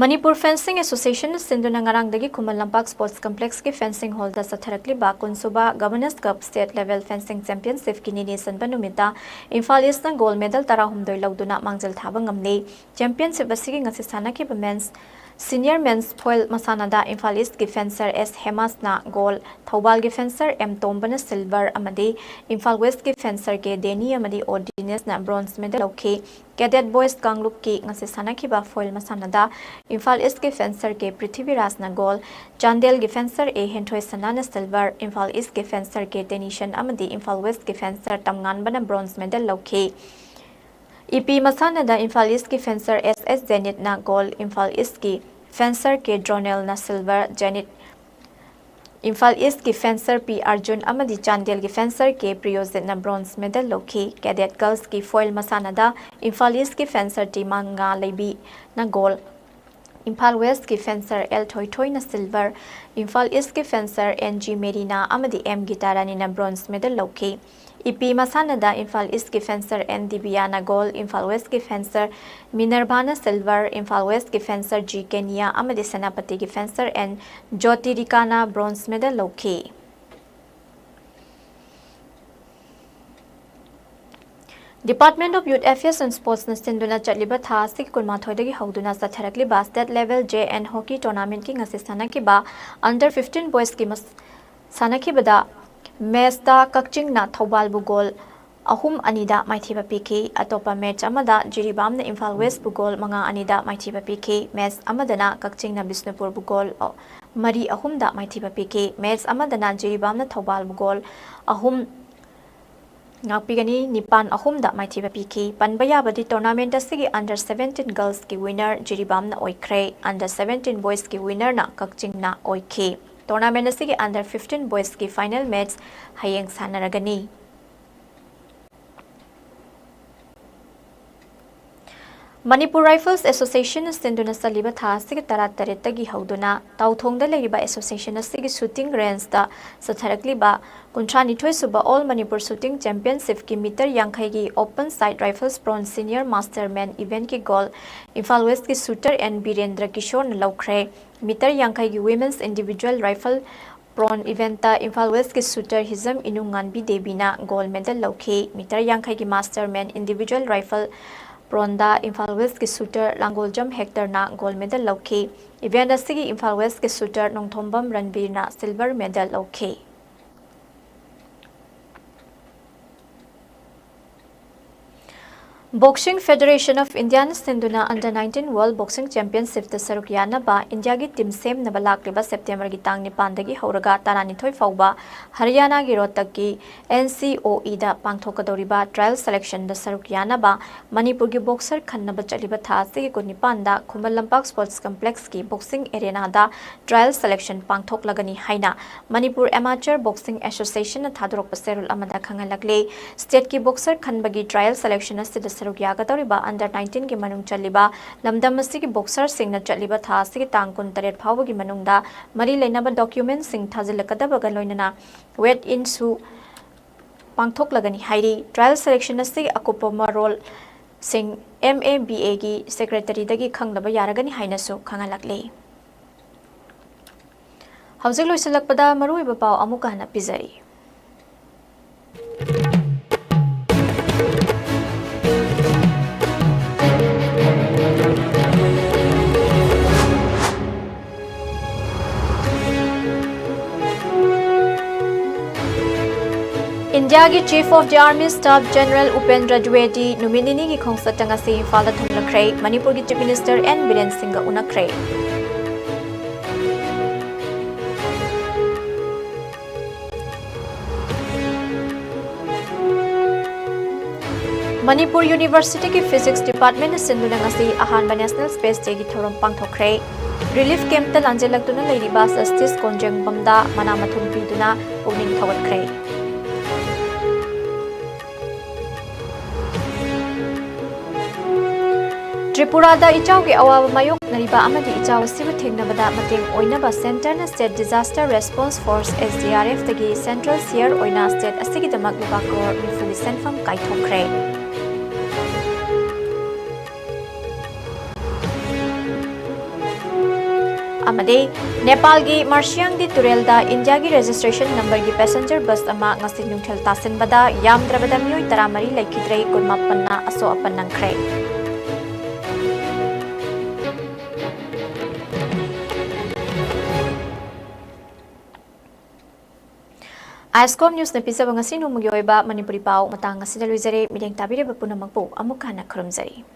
ꯃꯅꯤꯄꯨꯔ ꯐꯦꯟꯁꯤꯡ ꯑꯦꯁꯣꯁꯤꯌꯦꯁꯟꯅ ꯁꯤꯟꯗꯨꯅ ꯉꯔꯥꯡꯗꯒꯤ ꯈꯨꯃꯟ ꯂꯝꯄꯥꯛ ꯁ꯭ꯄꯣꯔꯠꯁ ꯀꯝꯄ꯭ꯂꯦꯛꯁꯀꯤ ꯐꯦꯟꯁꯤꯡ ꯍꯣꯜꯗ ꯆꯠꯊꯔꯛꯂꯤꯕ ꯀꯨꯟꯁꯨꯕ ꯒꯕꯔꯅꯔꯁ ꯀꯞ ꯁ꯭ꯇꯦꯠ ꯂꯦꯚꯦꯜ ꯐꯦꯟꯁꯤꯡ ꯆꯦꯝꯄꯤꯌꯟꯁꯤꯞꯀꯤ ꯅꯤꯅꯤ ꯆꯟꯕ ꯅꯨꯃꯤꯠꯇ ꯏꯝꯐꯥꯜ ꯏꯁꯅ ꯒꯣꯜ ꯃꯦꯗꯜ ꯇꯔꯥꯍꯨꯝꯗꯣꯏ ꯂꯧꯗꯨꯅ ꯃꯥꯡꯖꯤꯜ ꯊꯥꯕ ꯉꯝꯂꯤ꯫ ꯆꯦꯝꯄꯤꯌꯟꯁꯤꯞ ꯑꯁꯤꯒꯤ ꯉꯁꯤ ꯁꯥꯟꯅꯈꯤꯕ ꯃꯦꯟꯁ ꯁꯤꯅꯤꯌꯔ ꯃꯦꯟꯁ ꯐꯣꯏꯜ ꯃꯁꯥꯟꯅꯗ ꯏꯝꯐꯥꯜ ꯏꯁꯀꯤ ꯐꯦꯟꯁꯔ ꯑꯦꯁ ꯍꯦꯃꯥꯁꯅ ꯒꯣꯜ, ꯊꯧꯕꯥꯜꯒꯤ ꯐꯦꯟꯁꯔ ꯑꯦꯝ ꯇꯣꯝꯕꯅ ꯁꯤꯜꯚꯔ ꯑꯃꯗꯤ ꯏꯝꯐꯥꯜ ꯋꯦꯁꯀꯤ ꯐꯦꯟꯁꯔ ꯀꯦ ꯗꯦꯅꯤ ꯑꯃꯗꯤ ꯑꯣ ꯗꯤꯅꯦꯁꯅ ꯕ꯭ꯔꯣꯟꯖ ꯃꯦꯗꯜ ꯂꯧꯈꯤ꯫ ꯀꯦꯗꯦꯠ ꯕꯣꯏꯁ ꯀꯥꯡꯂꯨꯞꯀꯤ ꯉꯁꯤ ꯁꯥꯟꯅꯈꯤꯕ ꯐꯣꯏꯜ ꯃꯁꯥꯟꯅꯗ ꯏꯝꯐꯥꯜ ꯏꯁꯀꯤ ꯐꯦꯟꯁꯔ ꯀꯦ ꯄ꯭ꯔꯤꯊꯤꯕꯤꯔꯥꯖꯅ ꯒꯣꯜ, ꯆꯥꯟꯗꯦꯜꯒꯤ ꯐꯦꯟꯁꯔ ꯑꯦ ꯍꯦꯟꯊꯣꯏ ꯁꯅꯥꯅ ꯁꯤꯜꯚꯔ, ꯏꯝꯐꯥꯜ ꯏꯁꯀꯤ ꯐꯦꯟꯁꯔ ꯀꯦ ꯇꯦꯅꯤꯁꯟ ꯑꯃꯗꯤ ꯏꯝꯐꯥꯜ ꯋꯦꯁꯀꯤ ꯐꯦꯟꯁꯔ ꯇꯝꯉꯥꯟꯕꯅ ꯕ꯭ꯔꯣꯟꯖ ꯃꯦꯗꯜ ꯂꯧꯈꯤ꯫ ꯏꯄꯤ ꯃꯁꯥꯟꯅꯗ ꯏꯝꯐꯥꯜ ꯏꯁꯀꯤ ꯐꯦꯟꯁꯔ ꯑꯦꯁ ꯑꯦꯁ ꯖꯦꯅꯤꯠꯅ ꯒꯣꯜ, ꯏꯝꯐꯥꯜ ꯏꯁꯀꯤ ꯐꯦꯟꯁꯔ ꯀꯦ ꯗ꯭ꯔꯣꯅꯦꯜꯅ ꯁꯤꯜꯚꯔ, ꯖꯦꯅꯤꯠ, ꯏꯝꯐꯥꯜ ꯏꯁꯀꯤ ꯐꯦꯟꯁꯔ ꯄꯤ ꯑꯔꯖꯨꯟ ꯑꯃꯗꯤ ꯆꯥꯟꯗꯦꯜꯒꯤ ꯐꯦꯟꯁꯔ ꯀꯦ ꯄ꯭ꯔꯤꯌꯣꯖꯤꯠꯅ ꯕ꯭ꯔꯣꯟꯖ ꯃꯦꯗꯜ ꯂꯧꯈꯤ꯫ ꯀꯦꯗꯦꯠ ꯒꯔꯜꯁꯀꯤ ꯐꯣꯏꯜ ꯃꯁꯥꯟꯅꯗ ꯏꯝꯐꯥꯜ ꯏꯁꯀꯤ ꯐꯦꯟꯁꯔ ꯇꯤ ꯃꯉꯥ ꯂꯩꯕꯤꯅ ꯒꯣꯜ, ꯏꯝꯐꯥꯜ ꯋꯦꯁꯀꯤ ꯐꯦꯟꯁꯔ ꯑꯦꯜ ꯊꯣꯏꯊꯣꯏꯅ ꯁꯤꯜꯚꯔ, ꯏꯝꯐꯥꯜ ꯏꯁꯀꯤ ꯐꯦꯟꯁꯔ ꯑꯦꯟ ꯖꯤ ꯃꯦꯔꯤꯅꯥ ꯑꯃꯗꯤ ꯑꯦꯝ ꯒꯤꯇꯥꯔꯥꯅꯤꯅ ꯕ꯭ꯔꯣꯟꯖ ꯃꯦꯗꯜ ꯂꯧꯈꯤ꯫ ꯏꯄꯤ ꯃꯁꯥꯟꯅꯗ ꯏꯝꯐꯥꯜ ꯏꯁꯀꯤ ꯐꯦꯟꯁꯔ ꯑꯦꯟ ꯗꯤꯕꯤꯌꯥꯅ ꯒꯣꯜ, ꯏꯝꯐꯥꯜ ꯋꯦꯁꯀꯤ ꯐꯦꯟꯁꯔ ꯃꯤꯅꯔꯚꯥꯅ ꯁꯤꯜꯚꯔ, ꯏꯝꯐꯥꯜ ꯋꯦꯁꯀꯤ ꯐꯦꯟꯁꯔ ꯖꯤ ꯀꯦꯅꯤꯌꯥ ꯑꯃꯗꯤ ꯁꯦꯅꯥꯄꯇꯤꯒꯤ ꯐꯦꯟꯁꯔ ꯑꯦꯟ ꯖꯣꯇꯤꯔꯤꯀꯥꯅ ꯕ꯭ꯔꯣꯟꯖ ꯃꯦꯗꯜ ꯂꯧꯈꯤ꯫ Department of Youth Affairs and Sportsꯅ ꯁꯤꯟꯗꯨꯅ ꯆꯠꯂꯤꯕ ꯊꯥ ꯑꯁꯤꯒꯤ ꯀꯨꯟꯃꯥꯊꯣꯏꯗꯒꯤ ꯍꯧꯗꯨꯅ ꯆꯠꯊꯔꯛꯂꯤꯕ State Level J N Hockey Tournamentꯀꯤ ꯉꯁꯤ ꯁꯥꯟꯅꯈꯤꯕ Under fifteen Boysꯀꯤ ꯃꯁ-, ꯁꯥꯟꯅꯈꯤꯕꯗ ꯃꯦꯠꯁꯇ ꯀꯛꯆꯤꯡꯅ ꯊꯧꯕꯥꯜꯕꯨ ꯒꯣꯜ ꯑꯍꯨꯝ ꯑꯅꯤꯗ ꯃꯥꯏꯊꯤꯕ ꯄꯤꯈꯤ꯫ ꯑꯇꯣꯞꯄ ꯃꯦꯠꯁ ꯑꯃꯗ ꯖꯤꯔꯤꯕꯥꯝꯅ ꯏꯝꯐꯥꯜ ꯋꯦꯁꯄꯨ ꯒꯣꯜ ꯃꯉꯥ ꯑꯅꯤꯗ ꯃꯥꯏꯊꯤꯕ ꯄꯤꯈꯤ꯫ ꯃꯦꯠꯁ ꯑꯃꯗꯅ ꯀꯛꯆꯤꯡꯅ ꯕꯤꯁꯅꯨꯄꯨꯔꯕꯨ ꯒꯣꯜ ꯃꯔꯤ ꯑꯍꯨꯝꯗ ꯃꯥꯏꯊꯤꯕ ꯄꯤꯈꯤ꯫ ꯃꯦꯠꯁ ꯑꯃꯗꯅ ꯖꯤꯔꯤꯕꯥꯝꯅ ꯊꯧꯕꯥꯜꯕꯨ ꯒꯣꯜ ꯑꯍꯨꯝ ꯉꯥꯛꯄꯤꯒꯅꯤ, ꯅꯤꯄꯥꯟ ꯑꯍꯨꯝꯗ ꯃꯥꯏꯊꯤꯕ ꯄꯤꯈꯤ꯫ ꯄꯟꯕ ꯌꯥꯕꯗꯤ tournament ꯑꯁꯤꯒꯤ Under seventeen Girlsꯀꯤ winner ꯖꯤꯔꯤꯕꯥꯝꯅ ꯑꯣꯏꯈ꯭ꯔꯦ꯫ Under seventeen Boysꯀꯤ winnerꯅ ꯀꯛꯆꯤꯡꯅ ꯑꯣꯏꯈꯤ꯫ Tournament ꯑꯁꯤꯒꯤ Under fifteen Boysꯀꯤ final match ꯍꯌꯦꯡ ꯁꯥꯟꯅꯔꯒꯅꯤ꯫ Manipur Rifles Association ꯅ ꯁꯤꯟꯗꯨꯅ ꯆꯠꯂꯤꯕ ꯊꯥ ꯑꯁꯤꯒꯤ ꯇꯔꯥꯇꯔꯦꯠꯇꯒꯤ ꯍꯧꯗꯨꯅ ꯇꯥꯎꯊꯣꯡꯗ ꯂꯩꯔꯤꯕ association ꯑꯁꯤꯒꯤ shooting range ꯇ ꯆꯠꯊꯔꯛꯂꯤꯕ ꯀꯨꯟꯊ꯭ꯔꯥꯅꯤꯊꯣꯏ ꯁꯨꯕ All Manipur Shooting Championship ꯀꯤ meter ꯌꯥꯡꯈꯩꯒꯤ open sight rifles prone senior master man event ꯀꯤ gold ꯏꯝꯐꯥꯜ West ꯀꯤ shooter N ꯕꯤꯔꯦꯟꯗ꯭ꯔ ꯀꯤꯁꯣꯔꯅ ꯂꯧꯈ꯭ꯔꯦ꯫ Meter ꯌꯥꯡꯈꯩꯒꯤ women's individual rifle prone event ꯇ ꯏꯝꯐꯥꯜ West ꯀꯤ shooter ꯍꯤꯖꯝ ꯏꯅꯨꯡꯉꯥꯟꯕꯤ ꯗꯦꯕꯤꯅ gold medal ꯂꯧꯈꯤ꯫ Meter ꯌꯥꯡꯈꯩꯒꯤ master man individual rifle prone ꯗ ꯏꯝꯐꯥꯜ West ꯀꯤ shooter ꯂꯥꯡꯒꯣꯜꯖꯝ ꯍꯦꯛꯇꯔꯅ gold medal ꯂꯧꯈꯤ꯫ Event ꯑꯁꯤꯒꯤ ꯏꯝꯐꯥꯜ West ꯀꯤ shooter ꯅꯣꯡꯊꯣꯝꯕꯝ ꯔꯟꯕꯤꯔꯅ silver medal ꯂꯧꯈꯤ꯫ Boxing Federation of India ꯅ ꯁꯤꯟꯗꯨꯅ Under nineteen World Boxing Championship ꯇ ꯁꯔꯨꯛ ꯌꯥꯅꯕ ꯏꯟꯗꯤꯌꯥꯒꯤ team ꯁꯦꯝꯅꯕ ꯂꯥꯛꯂꯤꯕ ꯁꯦꯞꯇꯦꯝꯕꯔꯒꯤ ꯇꯥꯡ ꯅꯤꯄꯥꯟꯗꯒꯤ ꯍꯧꯔꯒ ꯇꯔꯥꯅꯤꯊꯣꯏ ꯐꯥꯎꯕ ꯍꯔꯤꯌꯥꯅꯥꯒꯤ ꯔꯣꯍꯇꯛꯀꯤ N C O E ꯗ ꯄꯥꯡꯊꯣꯛꯀꯗꯧꯔꯤꯕ trial selection ꯗ ꯁꯔꯨꯛ ꯌꯥꯅꯕ ꯃꯅꯤꯄꯨꯔꯒꯤ boxer ꯈꯟꯅꯕ ꯆꯠꯂꯤꯕ ꯊꯥ ꯑꯁꯤꯒꯤ ꯀꯨꯟꯅꯤꯄꯥꯟꯗ ꯈꯨꯃꯟ ꯂꯝꯄꯥꯛ Sports Complex ꯀꯤ boxing arena ꯗ trial selection ꯄꯥꯡꯊꯣꯛꯂꯒꯅꯤ ꯍꯥꯏꯅ ꯃꯅꯤꯄꯨꯔ Amateur Boxing Association ꯅ ꯊꯥꯗꯣꯔꯛꯄ ꯆꯦꯔꯣꯜ ꯑꯃꯗ ꯈꯪꯍꯜꯂꯛꯂꯤ꯫ State ꯀꯤ boxer ꯈꯟꯕꯒꯤ trial selection ꯑꯁꯤꯗ ꯁꯔꯨꯛ ꯌꯥꯒꯗꯧꯔꯤꯕ under nineteen ꯒꯤ ꯃꯅꯨꯡ ꯆꯜꯂꯤꯕ ꯂꯝꯗꯝ ꯑꯁꯤꯒꯤ boxer ꯁꯤꯡꯅ ꯆꯠꯂꯤꯕ ꯊꯥ ꯑꯁꯤꯒꯤ ꯇꯥꯡ ꯀꯨꯟꯇꯔꯦꯠ ꯐꯥꯎꯕꯒꯤ ꯃꯅꯨꯡꯗ ꯃꯔꯤ ꯂꯩꯅꯕ document ꯁꯤꯡ ꯊꯥꯖꯤꯜꯂꯛꯀꯗꯕꯒ ꯂꯣꯏꯅꯅ walk in ꯁꯨ ꯄꯥꯡꯊꯣꯛꯂꯒꯅꯤ ꯍꯥꯏꯔꯤ꯫ Trial selection ꯑꯁꯤꯒꯤ ꯑꯀꯨꯞꯄ ꯃꯔꯣꯜꯁꯤꯡ M A B A ꯒꯤ secretary ꯗꯒꯤ ꯈꯪꯅꯕ ꯌꯥꯔꯒꯅꯤ ꯍꯥꯏꯅꯁꯨ ꯈꯪꯍꯜꯂꯛꯂꯤ꯫ ꯍꯧꯖꯤꯛ ꯂꯣꯏꯁꯤꯜꯂꯛꯄꯗ ꯃꯔꯨꯑꯣꯏꯕ ꯄꯥꯎ ꯑꯃꯨꯛꯀ ꯍꯟꯅ ꯄꯤꯖꯔꯤ꯫ ꯏꯟꯗꯤꯌꯥꯒꯤ Chief of the Army Staff General Upendra ꯗ꯭ꯋꯤꯋꯦꯗꯤ ꯅꯨꯃꯤꯠ ꯅꯤꯅꯤꯒꯤ ꯈꯣꯡꯆꯠꯇ ꯉꯁꯤ ꯏꯝꯐꯥꯜꯗ ꯊꯨꯡꯂꯈ꯭ꯔꯦ꯫ ꯃꯅꯤꯄꯨꯔꯒꯤ Chief Minister N ꯕꯤꯔꯦꯟ ꯁꯤꯡꯒ ꯎꯅꯈ꯭ꯔꯦ꯫ ꯃꯅꯤꯄꯨꯔ University ꯒꯤ Physics Department ꯅ ꯁꯤꯟꯗꯨꯅ ꯉꯁꯤ ꯑꯍꯥꯟꯕ National Space Day ꯒꯤ ꯊꯧꯔꯝ ꯄꯥꯡꯊꯣꯛꯈ꯭ꯔꯦ꯫ Relief camp ꯇ ꯂꯥꯟꯖꯦꯜꯂꯛꯇꯨꯅ ꯂꯩꯔꯤꯕ Justice ꯀꯣꯟꯖꯦꯡꯕꯝꯗ ꯃꯅꯥ ꯃꯊꯨꯝ ꯄꯤꯗꯨꯅ ꯄꯨꯛꯅꯤꯡ ꯊꯧꯒꯠꯈ꯭ꯔꯦ꯫ ꯇ꯭ꯔꯤꯄꯨꯔꯥꯗ ꯏꯆꯥꯎꯒꯤ ꯑꯋꯥꯕ ꯃꯥꯌꯣꯛꯅꯔꯤꯕ ꯑꯃꯗꯤ ꯏꯆꯥꯎ ꯑꯁꯤꯕꯨ ꯊꯦꯡꯅꯕꯗ ꯃꯇꯦꯡ ꯑꯣꯏꯅꯕ Centreꯅ State Disaster Response Force, SDRFꯇꯒꯤ Central Share ꯑꯣꯏꯅ state ꯑꯁꯤꯒꯤꯗꯃꯛ ꯂꯨꯄꯥ ꯀ꯭ꯔꯣꯔ ꯅꯤꯐꯨꯒꯤ ꯁꯦꯟꯐꯝ ꯀꯥꯏꯊꯣꯛꯈ꯭ꯔꯦ꯫ ꯑꯃꯗꯤ ꯅꯦꯄꯥꯜꯒꯤ ꯃꯔꯁꯤꯌꯥꯡꯗꯤ ꯇꯨꯔꯦꯜꯗ ꯏꯟꯗꯤꯌꯥꯒꯤ registration numberꯒꯤ passenger bus ꯑꯃ ꯉꯁꯤ ꯅꯨꯡꯊꯤꯜ ꯇꯥꯁꯤꯟꯕꯗ ꯌꯥꯝꯗ꯭ꯔꯕꯗ ꯃꯤꯑꯣꯏ ꯇꯔꯥꯃꯔꯤ ꯂꯩꯈꯤꯗ꯭ꯔꯦ, ꯀꯨꯟꯃꯥꯄꯟꯅ ꯑꯁꯣꯛ ꯑꯄꯟ ꯅꯪꯈ꯭ꯔꯦ꯫ ISCOM Newsꯅ ꯄꯤꯖꯕ ꯉꯁꯤ ꯅꯣꯡꯃꯒꯤ ꯑꯣꯏꯕ ꯃꯅꯤꯄꯨꯔꯤ ꯄꯥꯎ ꯃꯇꯥꯡ ꯑꯁꯤꯗ ꯂꯣꯏꯖꯔꯦ꯫ ꯃꯤꯠꯌꯦꯡ ꯇꯥꯕꯤꯔꯤꯕ ꯄꯨꯝꯅꯃꯛꯄꯨ ꯑꯃꯨꯛ ꯍꯟꯅ ꯈꯨꯔꯨꯝꯖꯔꯤ꯫